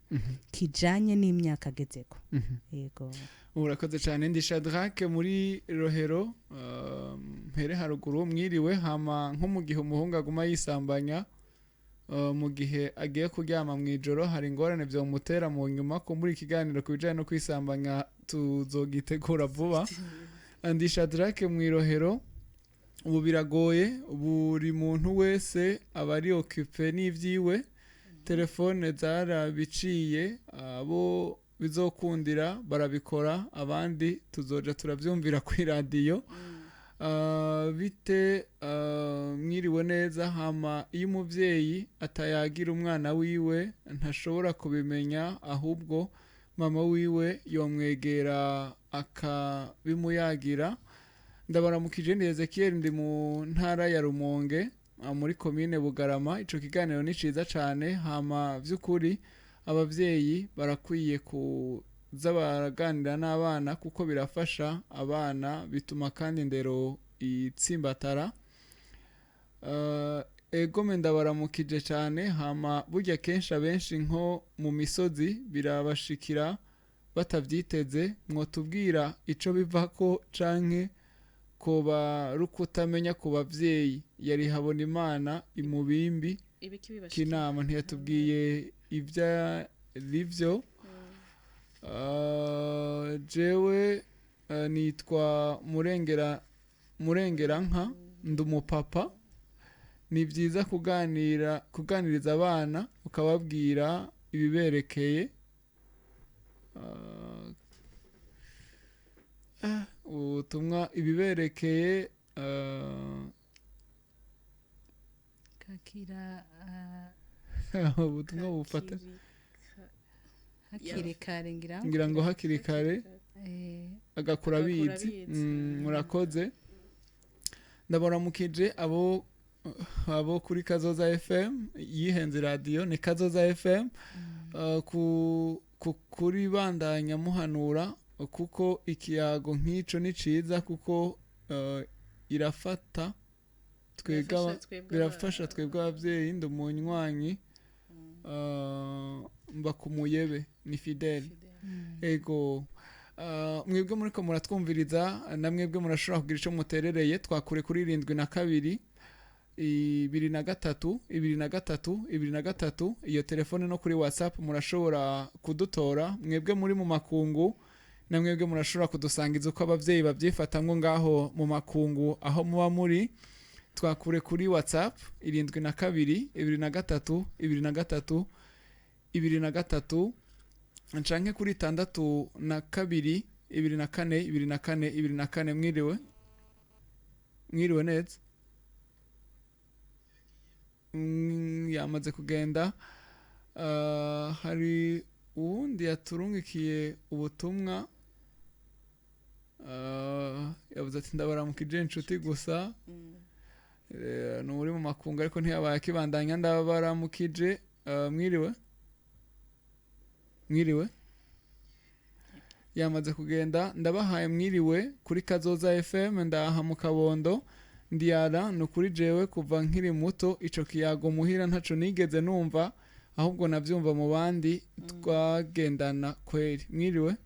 kijanye n'imyaka agezeko. Yego. Urakoze cyane. Ndi Shadrack muri Rohero, mpere haruguru. Mwiriwe. Hama nko mu gihe umuhungu aguma yisambanya mu gihe agiye kuryama mu ijoro, hari ingorane vyomutera mu nyuma? Ko muri ikiganiro ku bijanye no kwisambanya tuzogitegura vuba. Ndi Shadrack mu Irohero. Ubu biragoye, buri muntu wese aba ari occupé n'ivyiwe, telefone zarabiciye. Abo bizokundira barabikora, abandi tuzoja turavyumvira kuri radiyo. Bite, mwiriwe neza. Hama iyo umuvyeyi atayagira umwana wiwe ntashobora kubimenya, ahubwo mama wiwe yomwegera akabimuyagira. Ndabaramukije, ndi Ezekiel, ndi mu ntara ya Rumonge, muri komine Bugarama. Ico kiganiro ni ciza cane. Hama vy'ukuri abavyeyi barakwiye kuza baraganira n'abana, kuko birafasha abana, bituma kandi indero itsimbatara. Egome, ndabaramukije cyane. Hama burya kenshi abenshi nko mu misozi birabashikira batavyiteze. Mwotubwira ico bivako, canke koba rukutamenya ku bavyeyi? Yari habona Imana imubimbi. Ibiki bibashikira? Kinama ntiyatubwiye ibyo arivyo. Jewe Nitwa Murengera Murengeranka, ndi umupapa. Ni byiza kuganira, kuganiriza abana ukababwira ibiberekeye. Ubutumwa ibiberekeye. Kakira Ubutumwa bufata hakiri kare ngira ngo. Ngira ngo hakiri kare agakura Agakura abizi. abizi. Murakoze, ndabaramukije abo kuri Kazoza FM. Yihenze, radiyo ni Kazoza FM. Kuri bandanya muhanura, kuko ikiyago nk'ico ni ciza, kuko irafata twebwe Birafasha twebwe birafasha twebwe abavyeyi. Ndi umunywanyi, mba ku Muyebe, ni Fidele. Ego. Mwebwe muriko muratwumviriza, na mwebwe murashobora kugira ico muterereye. Twakure kuri 72 23 23 23, iyo telefone no kuri WhatsApp murashobora kudutora. Mwebwe muri mu makungu, na mwebwe murashobora kudusangiza uko abavyeyi babyifatamwo ngaho mu makungu aho muba muri. Twakure kuri WhatsApp 72 23 23 23, ncanke kuri 62 24 24 24. Mwiriwe, mwiriwe neza. Yamaze kugenda. Hari uwundi yaturungikiye ubutumwa. Yavuze ati: "Ndabaramukije inshuti gusa." Ni uri mu makungu, ariko ntiyabaye akibandanya. Ndabaramukije. Mwiriwe, mwiriwe. Yamaze kugenda. Ndabahaye mwiriwe kuri Kazoza FM, ndaha mu Kabondo, ndiyara. Ni ukuri jewe kuva nkiri muto ico kiyago muhira ntaco nigeze numva, ahubwo navyumva mu bandi twagendana kweri. Mwiriwe,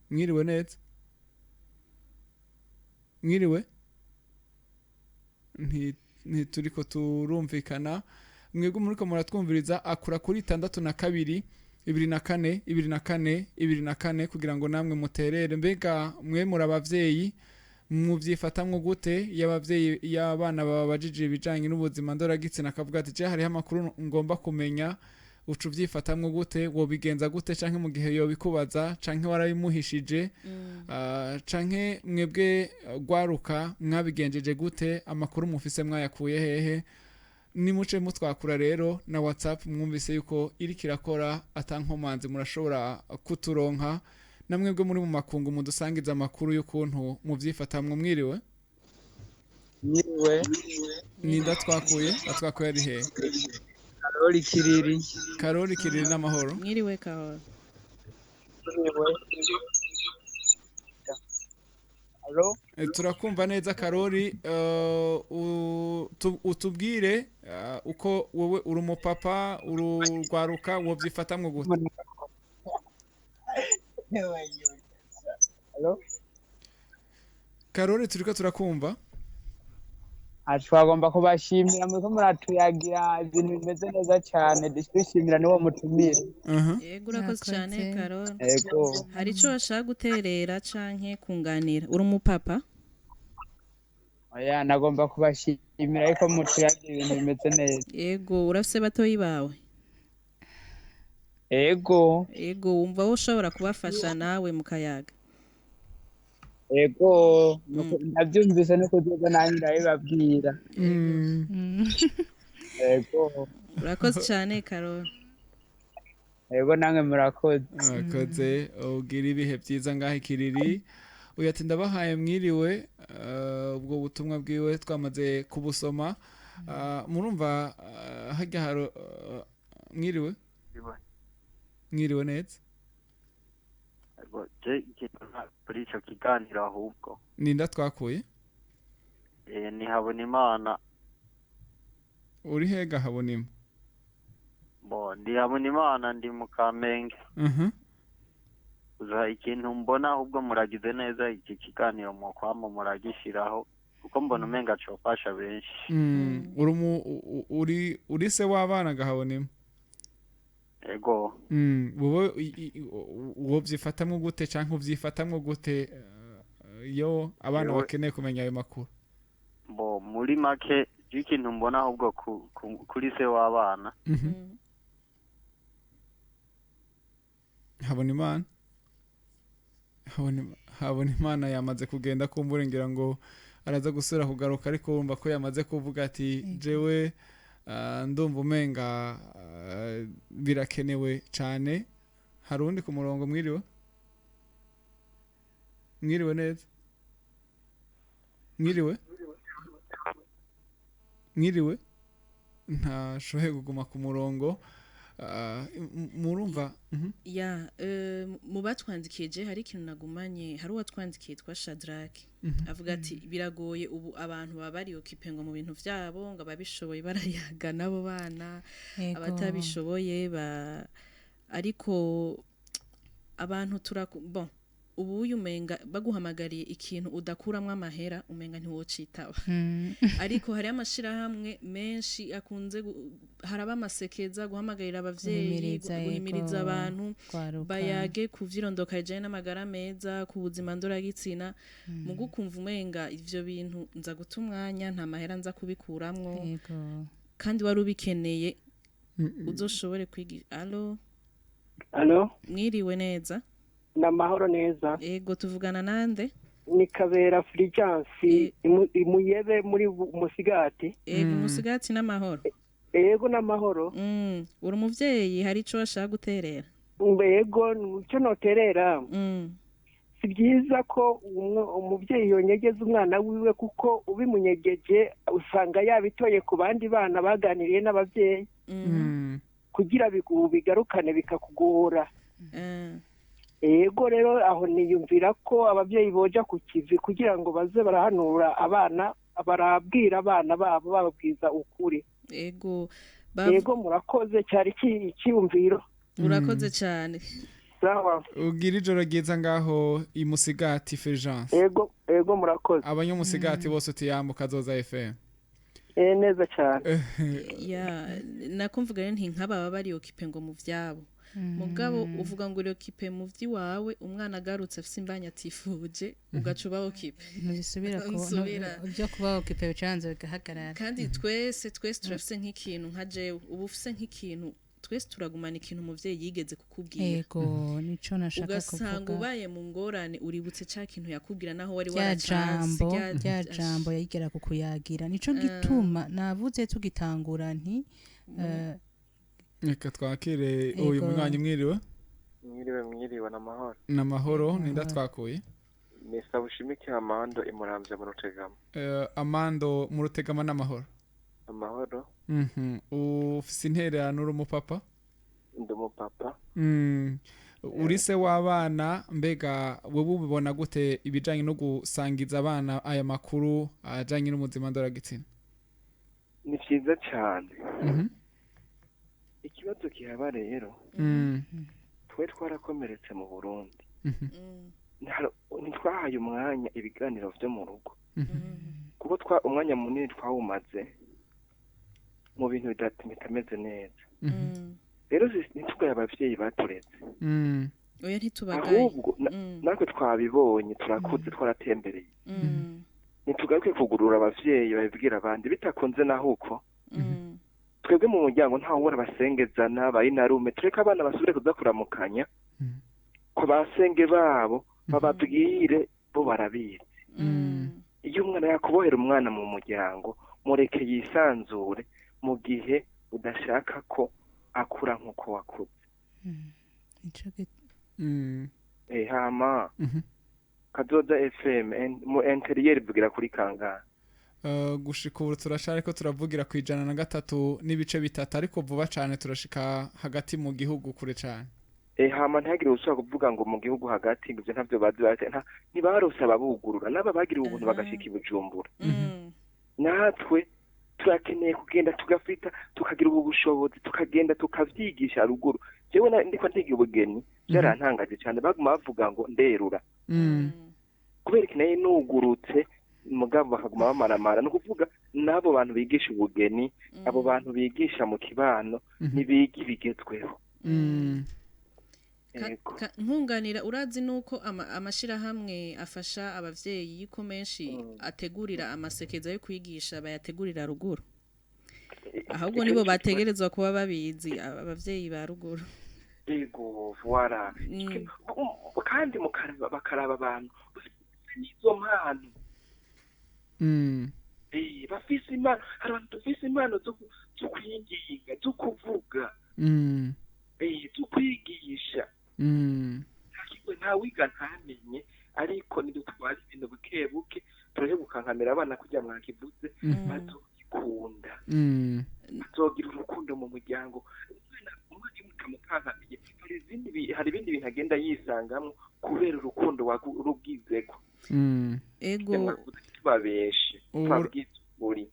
mwiriwe neza, mwiriwe. Ntituriko turumvikana. Mwebwe muriko muratwumviriza, akura kuri 62 24 24 24 kugira ngo namwe muterere. Mbega mwe muri abavyeyi, muvyifatamwo gute iyo abavyeyi, iyo abana bababajije ibijanye n'ubuzima ndoragitsina, akavuga ati: "Je hariho amakuru ngomba kumenya"? Uca uvyifatamwo gute? Wobigenza gute? Canke mu gihe yobikubaza, canke warabimuhishije? Canke mwebwe gwaruka mwabigenjeje gute? Amakuru mufise mwayakuye hehe? Nimuce mutwakura rero. Na WhatsApp mwumvise yuko iriko irakora atankomanzi, murashobora kuturonka. Na mwebwe muri mu makungu, mudusangiza amakuru y'ukuntu muvyifatamwo. Mwiriwe. Mwiriwe. Ninda twakuye? Atwakuye ari hehe? Karori Kiriri. Karori Kiriri, n'amahoro? Mwiriwe, Kahora. Mwiriwe. Alo? Turakumva neza, Karori. Utubwire uko wowe uri umupapa, urugwaruka, wovyifatamwo gute? Alo? Karori, turiko turakumva. Aha twagomba kubashimira, muriko muratuyagira ibintu bimeze neza cyane, dushimira n'uwo mutumire. Yego, urakoze cyane. Murakoze. Karori. Ego. Hari ico washaka guterera canke kunganira? Uri umupapa? Oya, nagomba kubashimira ariko mutuyagira ibintu bimeze neza. Yego, urafise batoyi bawe? Ego. Yego, wumva wowe ushobora kubafasha nawe mukayaga? Ego, ndabyumvise no kuzoza nanjye ndabibabwira. Ego. Urakoze cyane, Karori. Ego, namwe murakoze. Murakoze, ugira ibihe byiza ngaho Ikiriri. Uyu ati: "Ndabahaye mwiriwe." Ubwo butumwa bwiwe twamaze kubusoma. Murumva hajya haro. Mwiriwe, mwiriwe neza. Ego, je ikintu kuri ico kiganiro ahubwo. Ninda twakuye? Ni Habonimana. Uri hega, Habonima? Bo ndi Habonimana, ndi mu Kamenge. Uza ikintu mbona ahubwo, muragize neza iki kiganiro mukwama muragishiraho, kuko mbona umenga cofasha benshi. Uri se w'abana, gahabonima? Ego. Wowe uwo vyifatamwo gute canke uvyifatamwo gute iyo abana bakeneye kumenya ayo makuru? Bo muri make ikintu mbona ahubwo kuri se w'abana. Habona Imana yamaze kugenda, kumbura ngira ngo araza gusubira kugaruka, ariko wumva ko yamaze kuvuga ati jewe ndumva umenga birakenewe cyane. Hari uwundi ku murongo. Mwiriwe, mwiriwe neza, mwiriwe, mwiriwe. Ntashoboye kuguma ku murongo. Murumva. Ya, mu batwandikiye je hari ikintu nagumanye. Hari uwatwandikiye yitwa Shadrack, avuga ati biragoye ubu, abantu baba bari occupé ngo mu bintu vyabo, ngo ababishoboye barayaga nabo bana, abatabishoboye ba, ariko abantu turaku bon, ubu uyu umenga baguhamagariye ikintu udakuramwo amahera, umenga ntiwocitaba. Ariko hariyo amashirahamwe menshi akunze haraba amasekeza guhamagarira abavyeyi, Guhimiriza, guhimiriza abantu kwaruka. Bayage ku vyirondoka rijanye n'amagara meza, ku buzima ndoragitsina. Mu gukumva umenga ivyo bintu nza guta umwanya, nta mahera nza kubikuramwo, kandi wari ubikeneye, uzoshobore kwiga. Allo? Allo? Mwiriwe neza. Ni amahoro neza. Ego, tuvugana nande? Ni Kabera Fulgence imuyebe muri Musigati. Ego, Musigati n'amahoro? Ego, n'amahoro. Uri umuvyeyi, hari ico washaka guterera? Ego, icyo noterera, si byiza ko umubyeyi yonyegeza umwana wiwe, kuko ubimunyegeje usanga yabitoye ku bandi bana baganiriye n'ababyeyi, kugira bigarukane bikakugora. Ego, rero aho niyumvira ko ababyeyi boja ku kivi kugira ngo baze barahanura abana, barabwira abana babo, bababwiza ukuri. Ego. Ego, murakoze, cyari icyiyumviro. Urakoze cyane. Sawa. Ugira ijoro ryiza ngaho i Musigati, Fulgence. Ego, ego, murakoze. Abanyamusigati bose utiyambuka Kazoza FM. Eh, neza cyane. Ya, nako mvuga rero nti nk'aba baba bari occupé ngo mu vyabo, mugabo uvuga ngo uri occupé mu vy'iwawe, umwana agarutse afise imbanya atifuje, ugaca uba occupé. Ntibisubira ku Nsubira. Ibyo kuba occupé bicanze bigahagarara. Kandi twese twese turafise nk'ikintu, nka jewe ubu ufise nk'ikintu, twese turagumana ikintu umuvyeyi yigeze kukubwira. Ego, nico nashaka Ugasanga kuvuga. ubaye mu ngorane, uributse ca kintu yakubwira naho wari Rya waracanse. jambo, rya jambo yayigera kukuyagira, nico gituma navuze tugitangura nti Reka twakire uyu Ego. munywanyi. Mwiriwe. Mwiriwe, mwiriwe, n'amahoro. N'amahoro. Ninda twakuye? Ni Sabushimike Amando imuramvya mu Rutegama. Amando mu Rutegama, n'amahoro? Amahoro. Ufise intererano? Uri umupapa? Ndi umupapa. Uri se w'abana. Mbega wowe ubibona gute ibijanye no gusangiza abana aya makuru ajanye n'ubuzima ndoragitsina? Ni vyiza cane. Ikibazo kihaba rero, twe twarakomeretse mu Burundi. Ntitwahaye umwanya ibiganiro vyo mu rugo, kuko twa umwanya munini twawumaze mu bintu bitameze neza. Rero ntitugaye abavyeyi batureze. Oya, ntitubagaye. Ahubwo natwe twabibonye, turakuze, twaratembereye. Ntitugaruke kugurura abavyeyi babibwira abandi bitakunze. Naho uko twebwe mu muryango ntawe basengezana bayinarume, tureke abana basubire kuza kuramukanya ko basenge babo, bababwire, bo barabizi. Iyo umwana yakubohera umwana mu muryango, mureke yisanzure mu gihe udashaka ko akura nk'uko wakuze. Nico Hama Kazoza FM mu intérieur bivugira kuri kangahe? Gushika ubu turashaka ko turavugira ku 103.3, ariko vuba cane turashika hagati mu gihugu kure cane. Hama ntihagire ushobora kuvuga ngo mu gihugu hagati ngo ivyo ntavyo bazi, ntibarose ababugurura n'aba bagiriwe ubuntu bagashika i Bujumbura. Natwe turakeneye kugenda tugafita, tukagira ubu bushobozi, tukagenda tukavyigisha ruguru. Jewe ndiko ntiga ubugeni, byarantangaje cyane, baguma bavuga ngo nderura kubera iki nayo nugurutse, mugabo bakaguma bamaramara. Ni ukuvuga n'abo bantu bigisha ubugeni, abo bantu bigisha mu kibano, ntibiga ibigezweho. Nkunganira urazi nuko amashirahamwe afasha abavyeyi ko menshi ategurira amasekeza yo kwigisha bayategurira ruguru, ahubwo nibo bategerezwa kuba babizi abavyeyi ba ruguru. Ego voilà. Kandi bakaraba abantu n'izo mpano. Bafise impano, hari abantu dufise impano zo kwinginga, zo kuvuga, zo kwigisha. Nta wiga ntamenye, ariko nidutwara ibintu buke buke tureke gukankamira abana kugira mwakivuze bazogikunda, bazogira urukundo mu muryango. Umwana iyo mutamukankamiye hari ibindi bintu agenda yisangamwo kubera urukundo rubwizeko. Ego tubabeshe twabwize ukuri.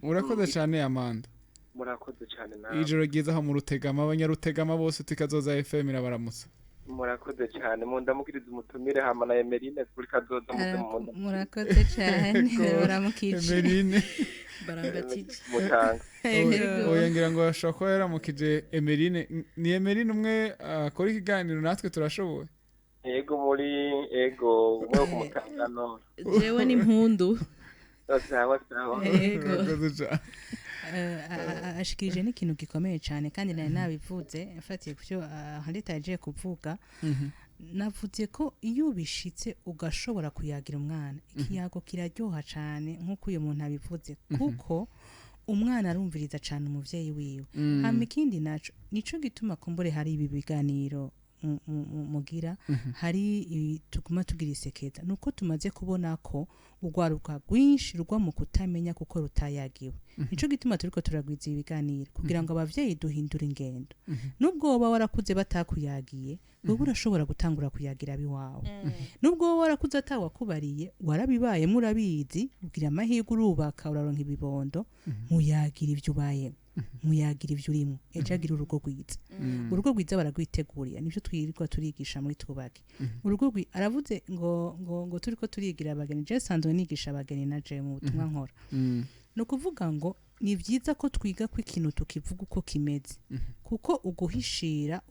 Urakoze cyane Amanda. Murakoze cyane nawe. Ijoro ryiza aho mu Rutegama, abanyarutegama bose tikazoza FM irabaramutsa. Murakoze cyane, mundamukiriza umutumire hama na Emeline kuri kazoza muze mu. Murakoze cyane, baramukije. Emeline barambatije. Mutanga. Oya ngira ngo ashobora kuba yaramukije Emeline. Ni Emeline umwe akora ikiganiro natwe turashoboye. Ego muri ego umwe ku mutangano. Jewe ni impundu. Sawa sawa. Ego. Murakoze cyane. Ashikirije n'ikintu gikomeye cyane kandi nari nabivuze mfatiye ku cyo Harita yagiye kuvuga. Navuze ko iyo ubishitse ugashobora kuyagira umwana, ikiyago kiraryoha cyane nk'uko uyu muntu abivuze, kuko umwana arumviriza cyane umuvyeyi wiwe. Hama ikindi naco nico gituma kumbure hari ibi biganiro mugira, hari tuguma tugira isekeza, nuko tumaze kubona ko urwaruka rwinshi rugwa mu kutamenya kuko rutayagiwe. Nico gituma turiko turagwiza ibiganiro kugira ngo abavyeyi duhindure ingendo. Nubwo woba warakuze batakuyagiye, wewe urashobora gutangura kuyagira abiwawe. Nubwo woba warakuze atawakubariye, warabibayemo urabizi, ugira amahirwe urubaka uraronka ibibondo, muyagira ivyo ubayemo, muyagira ivyo urimo, ejo agira urugo rwiza. Urugo rwiza baragwitegurira, nivyo twirirwa turigisha muri twubake. Urugo aravuze ngo ngo ngo turiko turigira abageni, je sanzwe nigisha abageni na je mu butumwa nkora. No kuvuga ngo ni vyiza ko twiga ko ikintu tukivuga uko kimeze, kuko uguhishira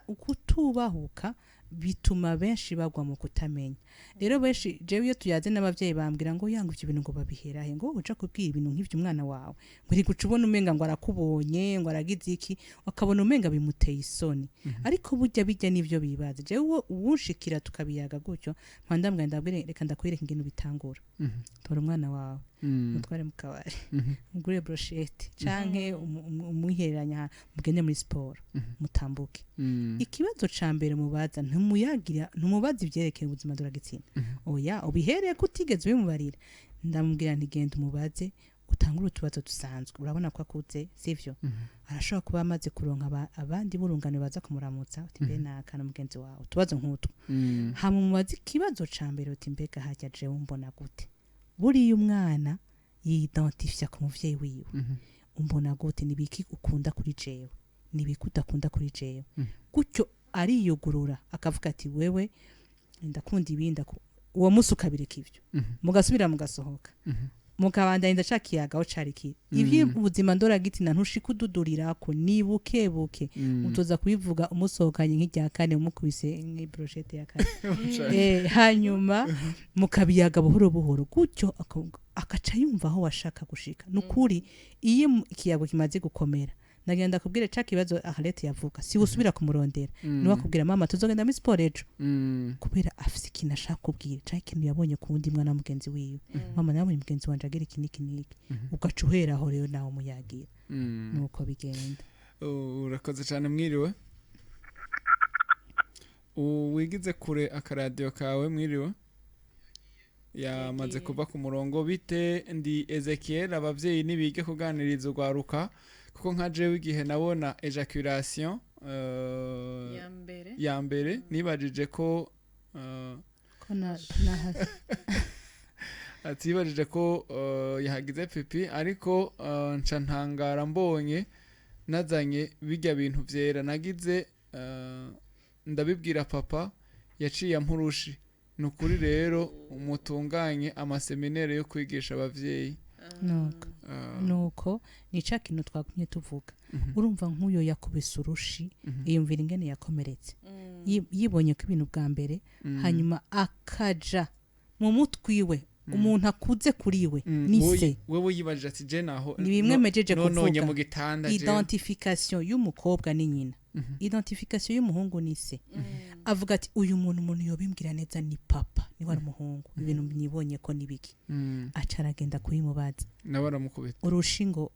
ukutubahuka bituma benshi bagwa mu kutamenya. Rero benshi jewe iyo tuyaze n'abavyeyi bambwira ngo yanga ivyo bintu ngo babiherahe, ngo uca kubwira ibintu nk'ivyo umwana wawe, ngo uri guca ubona umenga ngo arakubonye, ngo aragize iki, akabona umenga bimuteye isoni. Ariko burya bijya nivyo bibaza. Jewe uwunshikira tukabiyaga gutyo, mpanda mbwa ndabwire reka ndakwereka ingene bitangura. Tora umwana wawe, mutware mu kabari, mugure brochette canke umwihereranya, mugende muri sport, mutambuke. Ikibazo ca mbere mubaza ntumuyagira, ntumubaza ivyerekeye ubuzima ndoragitsina. Oya, ubihereye ko utigeze ubimubarira. Ndamubwira nti genda umubaze, utangure utubazo dusanzwe. Urabona ko akuze, sivyo? Arashobora kuba amaze kuronka abandi burungano baza kumuramutsa, uti mbe nakana mugenzi wawe, utubazo nk'utwo. Hama umubaze ikibazo ca mbere uti mbega harya jewe umbona gute? Buriya umwana yidentifia ku muvyeyi wiwe. Umbona gute? Nibiki ukunda kuri jewe? Nibiki udakunda kuri jewe? Gutyo ariyugurura akavuga ati wewe ndakunda ibi, uwo musi ukabireka ivyo, mugasubira mugasohoka, mukabandanya ndacakiyaga aho cari kiri. Ivyo ubuzima ndoragitsina ntushika ududurirako, ni buke buke utoza kubivuga umusohokanye nk'irya kane, umukubise nk'ibrochette ya kane. Hanyuma mukabiyaga buhoro buhoro gutyo akaca yumva aho washaka gushika. Nukuri iyo ikiyago kimaze gukomera, ndagenda kubwira ca kibazo Arlette yavuga, si usubira kumurondera, niwe akubwira mama tuzogenda muri sport ejo, kubera afise ikintu ashaka kubwira ca ikintu yabonye ku wundi mwana mugenzi wiwe. Mama nabonye mugenzi wanje agira iki niki niki, ugaca uhera aho rero nawe umuyagira. Nuko bigenda. Urakoze cyane. Mwiriwe. Wigize kure akaradio kawe. Mwiriwe. Yamaze kuva ku murongo. Bite, ndi Ezekiel. Abavyeyi nibige kuganiriza urwaruka, kuko nka jewe igihe nabona ejaculation ya mbere nibajije ko atibajije ko yahagize pipi, ariko nca ntangara mbonye nazanye bijya bintu vyera nagize, ndabibwira papa, yaciye ampurushi. Nukuri rero umutunganye amaseminere yo kwigisha abavyeyi. Nuko nuko ni ca kintu twagumye tuvuga. Urumva nk'uyo yakubise urushi, iyumvira ingene yakomeretse. Yibonye ko ibintu bwa mbere, hanyuma akaja mu mutwiwe umuntu akuze kuri we ni se. Wewe yibajije ati je naho Ni bimwe mejeje nononye kuvuga. mu gitanda je. Identification y'umukobwa ni nyina, identification y'umuhungu ni se. Avuga ati uyu muntu, umuntu yobimbwira neza ni papa, niwe ari umuhungu, ibintu nibonye ko nibiki. Aca aragenda kubimubaza. Nawe aramukubita. Urushingo,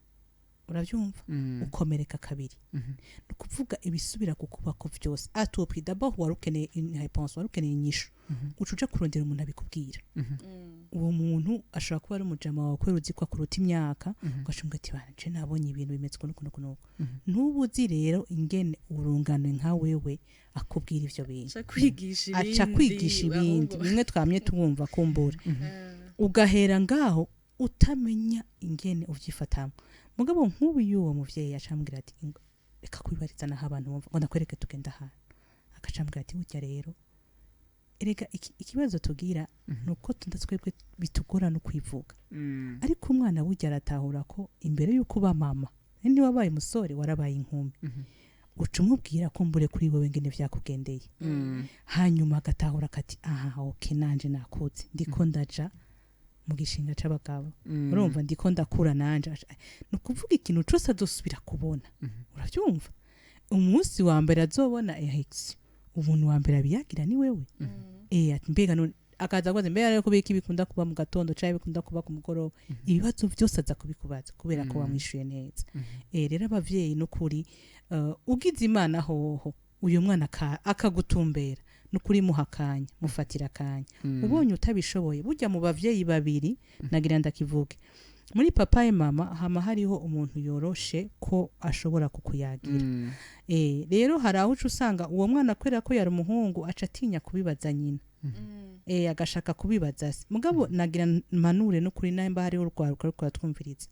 urabyumva, ukomereka kabiri. Ni ukuvuga ibisubira kukubako byose à tout prix. D'abord wari ukeneye une réponse, wari ukeneye inyishu, uca uja kurondera umuntu abikubwira. Uwo muntu ashobora kuba ari umujama wawe kubera uzi ko akuruta imyaka, ugashunga ati bana, je nabonye ibintu bimeze ukuntu ukuntu ukuntu. Ntubu uzi rero ingene urungano nka wewe akubwira ivyo bintu. Aca kwigisha Aca ibindi, kwigisha ibindi ahubwo. Bimwe twamye tubumva kumbura, ugahera ngaho utamenya ingene uvyifatamo. Mugabo nk'ubu y'uwo muvyeyi acambwira ati: "Reka kwibariza naho abantu bumva ngo ndakwereke, tugenda ahantu." Akacambwira ati: "Burya rero erega ikibazo tugira ni uko tunda twebwe bitugora no kwivuga." Ariko umwana burya aratahura ko imbere y'uko uba mama, niba wabaye umusore, warabaye inkumi, uca umubwira ko mbure kuri wowe ngene vyakugendeye. Hanyuma agatahura kati: "Aha, okay, nanje nakutse, ndiko ndaja mu gishinga c'abagabo." Urumva, ndiko ndakura nanje. Ni ukuvuga ikintu cose azosubira kubona, uravyumva, umunsi wa mbere azobona erection, umuntu wa mbere abiyagira ni wewe. Ati mbega none, akaza kubaza: "Mbega rero kubera iki bikunda kuba mu gatondo canke bikunda kuba ku mugoroba?" Ibibazo byose aza kubikubaza kubera ko wamwishuye neza. Rero abavyeyi, n'ukuri, ugize Imana hoho uyu mwana akagutumbera, nukuri muha akanya, mufatira akanya. Ubonye utabishoboye, burya mu bavyeyi babiri, nagira ndakivuge, muri papa et mama hama hariho umuntu yoroshe ko ashobora kukuyagira. Rero hari aho uca usanga uwo mwana, kubera ko yari umuhungu, aca atinya kubibaza nyina, agashaka kubibaza se. Mugabo nagira mpanure n'ukuri, nimba hariho urwaruka ruriko ruratwumviriza,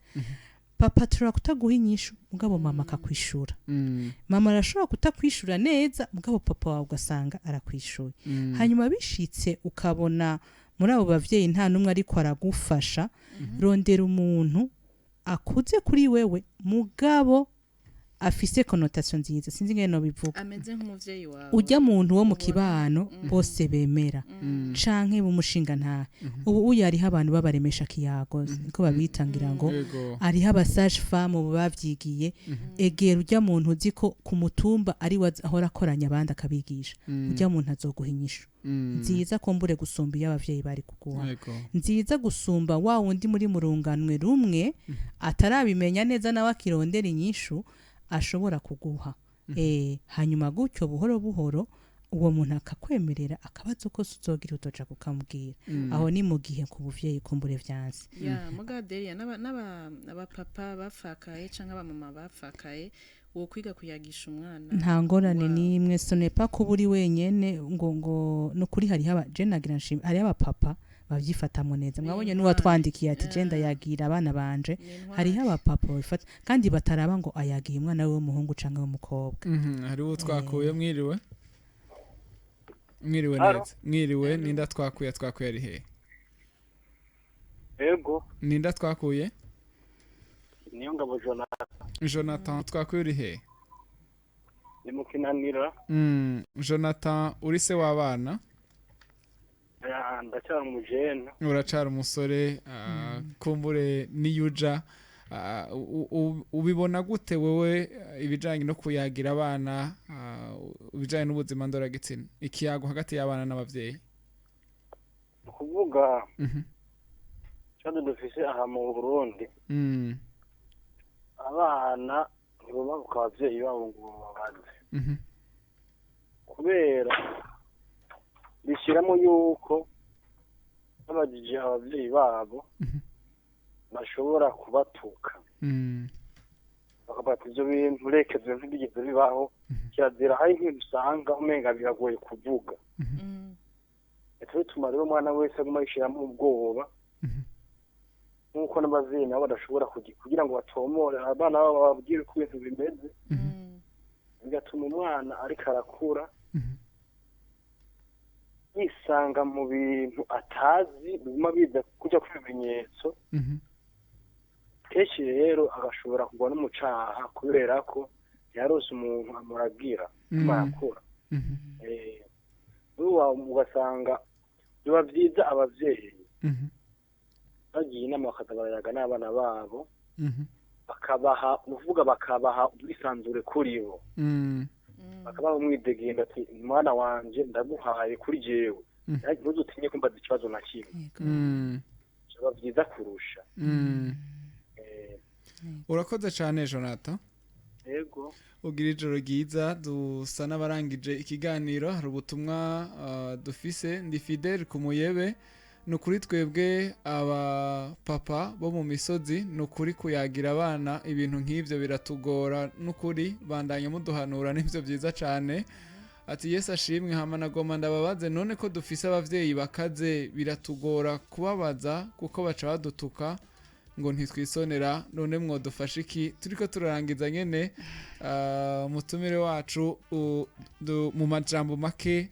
papa turashobora kutaguha inyishu, mugabo mama akakwishura. Mama arashobora kutakwishura neza, mugabo papa wawe ugasanga arakwishuye. Hanyuma bishitse ukabona muri abo bavyeyi nta n'umwe ariko aragufasha, rondera umuntu akuze kuri wewe, mugabo afise connotation nziza, sinzi ingene nobivuga. Ameze nk'umuvyeyi wawe. Ujya muntu wo mu kibano bose bemera, canke b'umushinga ntahe. Ubu uyu hariho abantu babaremesha kiyago, niko babitangira ngo hariho aba sage-femme ubu bavyigiye. Egera ujya muntu uzi ko ku mutumba ari we ahora akoranya abandi akabigisha. Ujya muntu azoguha inyishu nziza kumbure gusumba iyo abavyeyi bari kuguha, nziza gusumba wa wundi muri murunganwe rumwe atarabimenya neza, nawe akirondera inyishu ashobora kuguha. Hanyuma gutyo buhoro buhoro uwo muntu akakwemerera akabazo kose uzogira, utoja kukamubwira. Aho ni mu gihe ku buvyeyi kumbure vyanse. Ya muga Delia, n'aba abapapa bapfakaye canke abamama bapfakaye, wo kwiga kuyagisha umwana. Nta ngorane n'imwe, ce n'est pas kuba uri wenyene ngo nukuri. Hariho aba, je nagira nshime, hariho abapapa babyifatamo neza. Mwabonye n'uwatwandikiye ati: "Je ndayagira abana banje." Hariho abapapa babifata kandi bataraba ngo ayagiye umwana we w'umuhungu canke w'umukobwa. Hariho uwo twakuye. Mwiriwe, mwiriwe. Halo. Neza, mwiriwe. Ninda twakuye? Twakuye ari hehe? Ego. Ninda twakuye? Niyo ngabo Jonathan. Jonathan, twakuye uri hehe? Ni mu Kinanira. Jonathan, uri se w'abana? Ya, ndacyari umujene. Uracara umusore, kumbure niyuja, ubibona gute wewe, ibijanye no kuyagira abana, ibijanye n'ubuzima ndoragitsina, ikiyago hagati y'abana n'abavyeyi? Ni ukuvuga ikibazo dufise aha mu Burundi, abana ntibubabuka abavyeyi babo ngo bababaze, kubera bishyiramo yuko babajije abavyeyi babo bashobora kubatuka, bakavuga ati: "Ivyo bintu reka, ivyo ntibigeze bibaho, kirazira." Hari nk'ibintu usanga umenga biragoye kuvuga. Bica bituma rero umwana wese aguma yishiramo ubwoba, nk'uko n'abavyeyi nabo badashobora kugira ngo batomore abana babo, bababwire uko ibintu bimeze. Bigatuma umwana ariko arakura yisanga mu bintu atazi, biguma biza kuja ku bimenyetso. Kenshi rero agashobora kugwa no mu caha kubera ko yarose umuntu amuragira barakura. Ugasanga biba byiza abavyeyi bagiye inama bakazabaraga n'abana babo, bakabaha uvuga, bakabaha ubwisanzure kuri bo, bakabaha umwidegembyo ati mwana wanje ndaguhaye kuri jewe, ntuzutinye kumbaza ikibazo na kimwe. Biba byiza kurusha. Urakoze cyane Jonathan. Yego. Ugira ijoro ryiza. Dusa n'abarangije ikiganiro. Hari ubutumwa dufise. Ndi Fidel ku Muyebe. Ni ukuri twebwe abapapa bo mu misozi, ni ukuri kuyagira abana ibintu nk'ibyo biratugora. N'ukuri bandanya muduhanura, nibyo byiza cyane. Ati Yesu ashimwe. Hama nagoma ndababaze, none ko dufise abavyeyi bakaze biratugora kubabaza kuko baca badutuka ngo ntitwisonera, none mwodufasha iki? Turiko turarangiza nyene, umutumire wacu mu majambo make,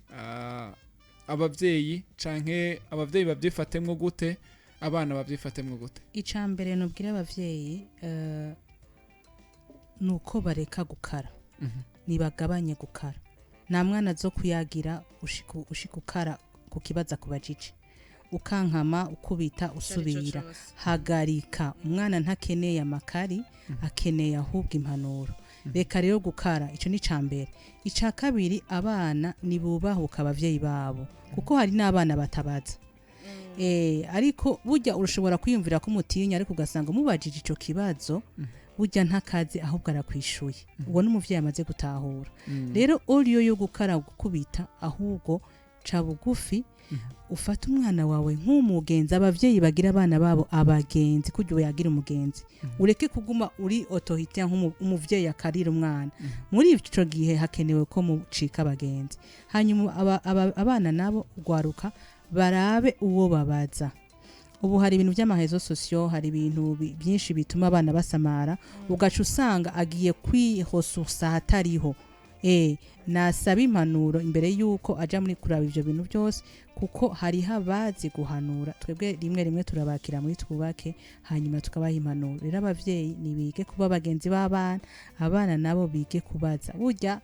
abavyeyi canke abavyeyi babyifatemwo gute, abana babyifatemwo gute? Icya mbere nubwira abavyeyi ni uko bareka gukara, nibagabanye gukara. Nta mwana zo kuyagira ushika ukara ku kibazo akubajije, ukankama, ukubita, usubira. Hagarika. Umwana ntakeneye amakari, akeneye ahubwo impanuro. Reka rero gukara. Icyo ni icya mbere. Icya kabiri, abana nibubahuka abavyeyi babo, kuko hari n'abana batabaza. Ariko burya urashobora kwiyumvira ko umutinya, ariko ugasanga umubajije ico kibazo, burya ntakazi, ahubwo arakwishuye. Uwo n'umuvyeyi amaze gutahura. Rero oriyo yo gukara, gukubita, ahubwo ca bugufi, ufate umwana wawe nk'umugenzi. Abavyeyi bagira abana babo abagenzi kugira yagira umugenzi, ureke kuguma uri autorité nk'umuvyeyi akarira umwana. Muri ico gihe hakenewe ko mucika abagenzi. Hanyuma abana nabo ugwaruka barabe uwo babaza. Ubu hari ibintu by'ama réseaux sociaux, hari ibintu byinshi bituma abana basamara, ugaca usanga agiye kwihosursa ahatariho. Nasaba impanuro imbere yuko aja muri kuraba ivyo bintu byose, kuko hariho abazi guhanura. Twebwe rimwe rimwe turabakira muri Twubake, hanyuma tukabaha impanuro. Rero abavyeyi nibige kuba bagenzi b'abana, abana nabo bige kubaza. Burya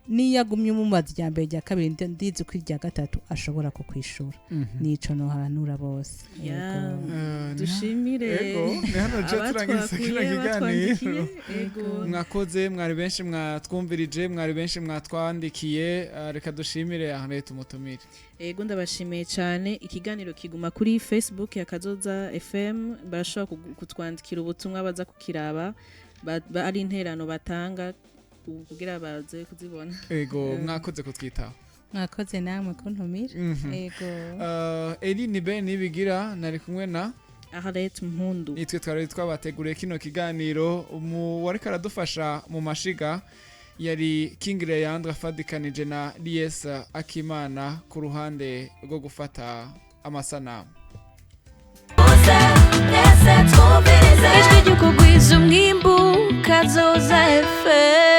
niyo agumye umubaza irya mbere, irya kabiri, ndizi ko irya gatatu ashobora kukwishura. Nico nohanura bose. Yego. Dushimire Ego, ni hano je turangiza kino abatwakuye, kiganiro. abatwandikiye. Ego. Mwakoze, mwari benshi mwatwumvirije, mwari benshi mwatwandikiye. Reka dushimire ahantu leta umutumire. Ego, ndabashimiye cyane. Ikiganiro kiguma kuri Facebook ya Kazoza FM. Barashobora kutwandikira ubutumwa baza kukiraba, ari interano batanga kugira baze kuzibona. Ego, mwakoze kutwitaho. Mwakoze namwe kuntumira. Ego. Eli ni ben nibigira, nari kumwe na Arlette Mpundu. Nitwe twari twabateguriye kino kiganiro. Mu wariko aradufasha mu mashiga yari King Leandre, afadikanije na Lies Akimana ku ruhande rwo gufata amasanamu. Ijwi ry'ukugwiza umwimbu, Kazoza FM.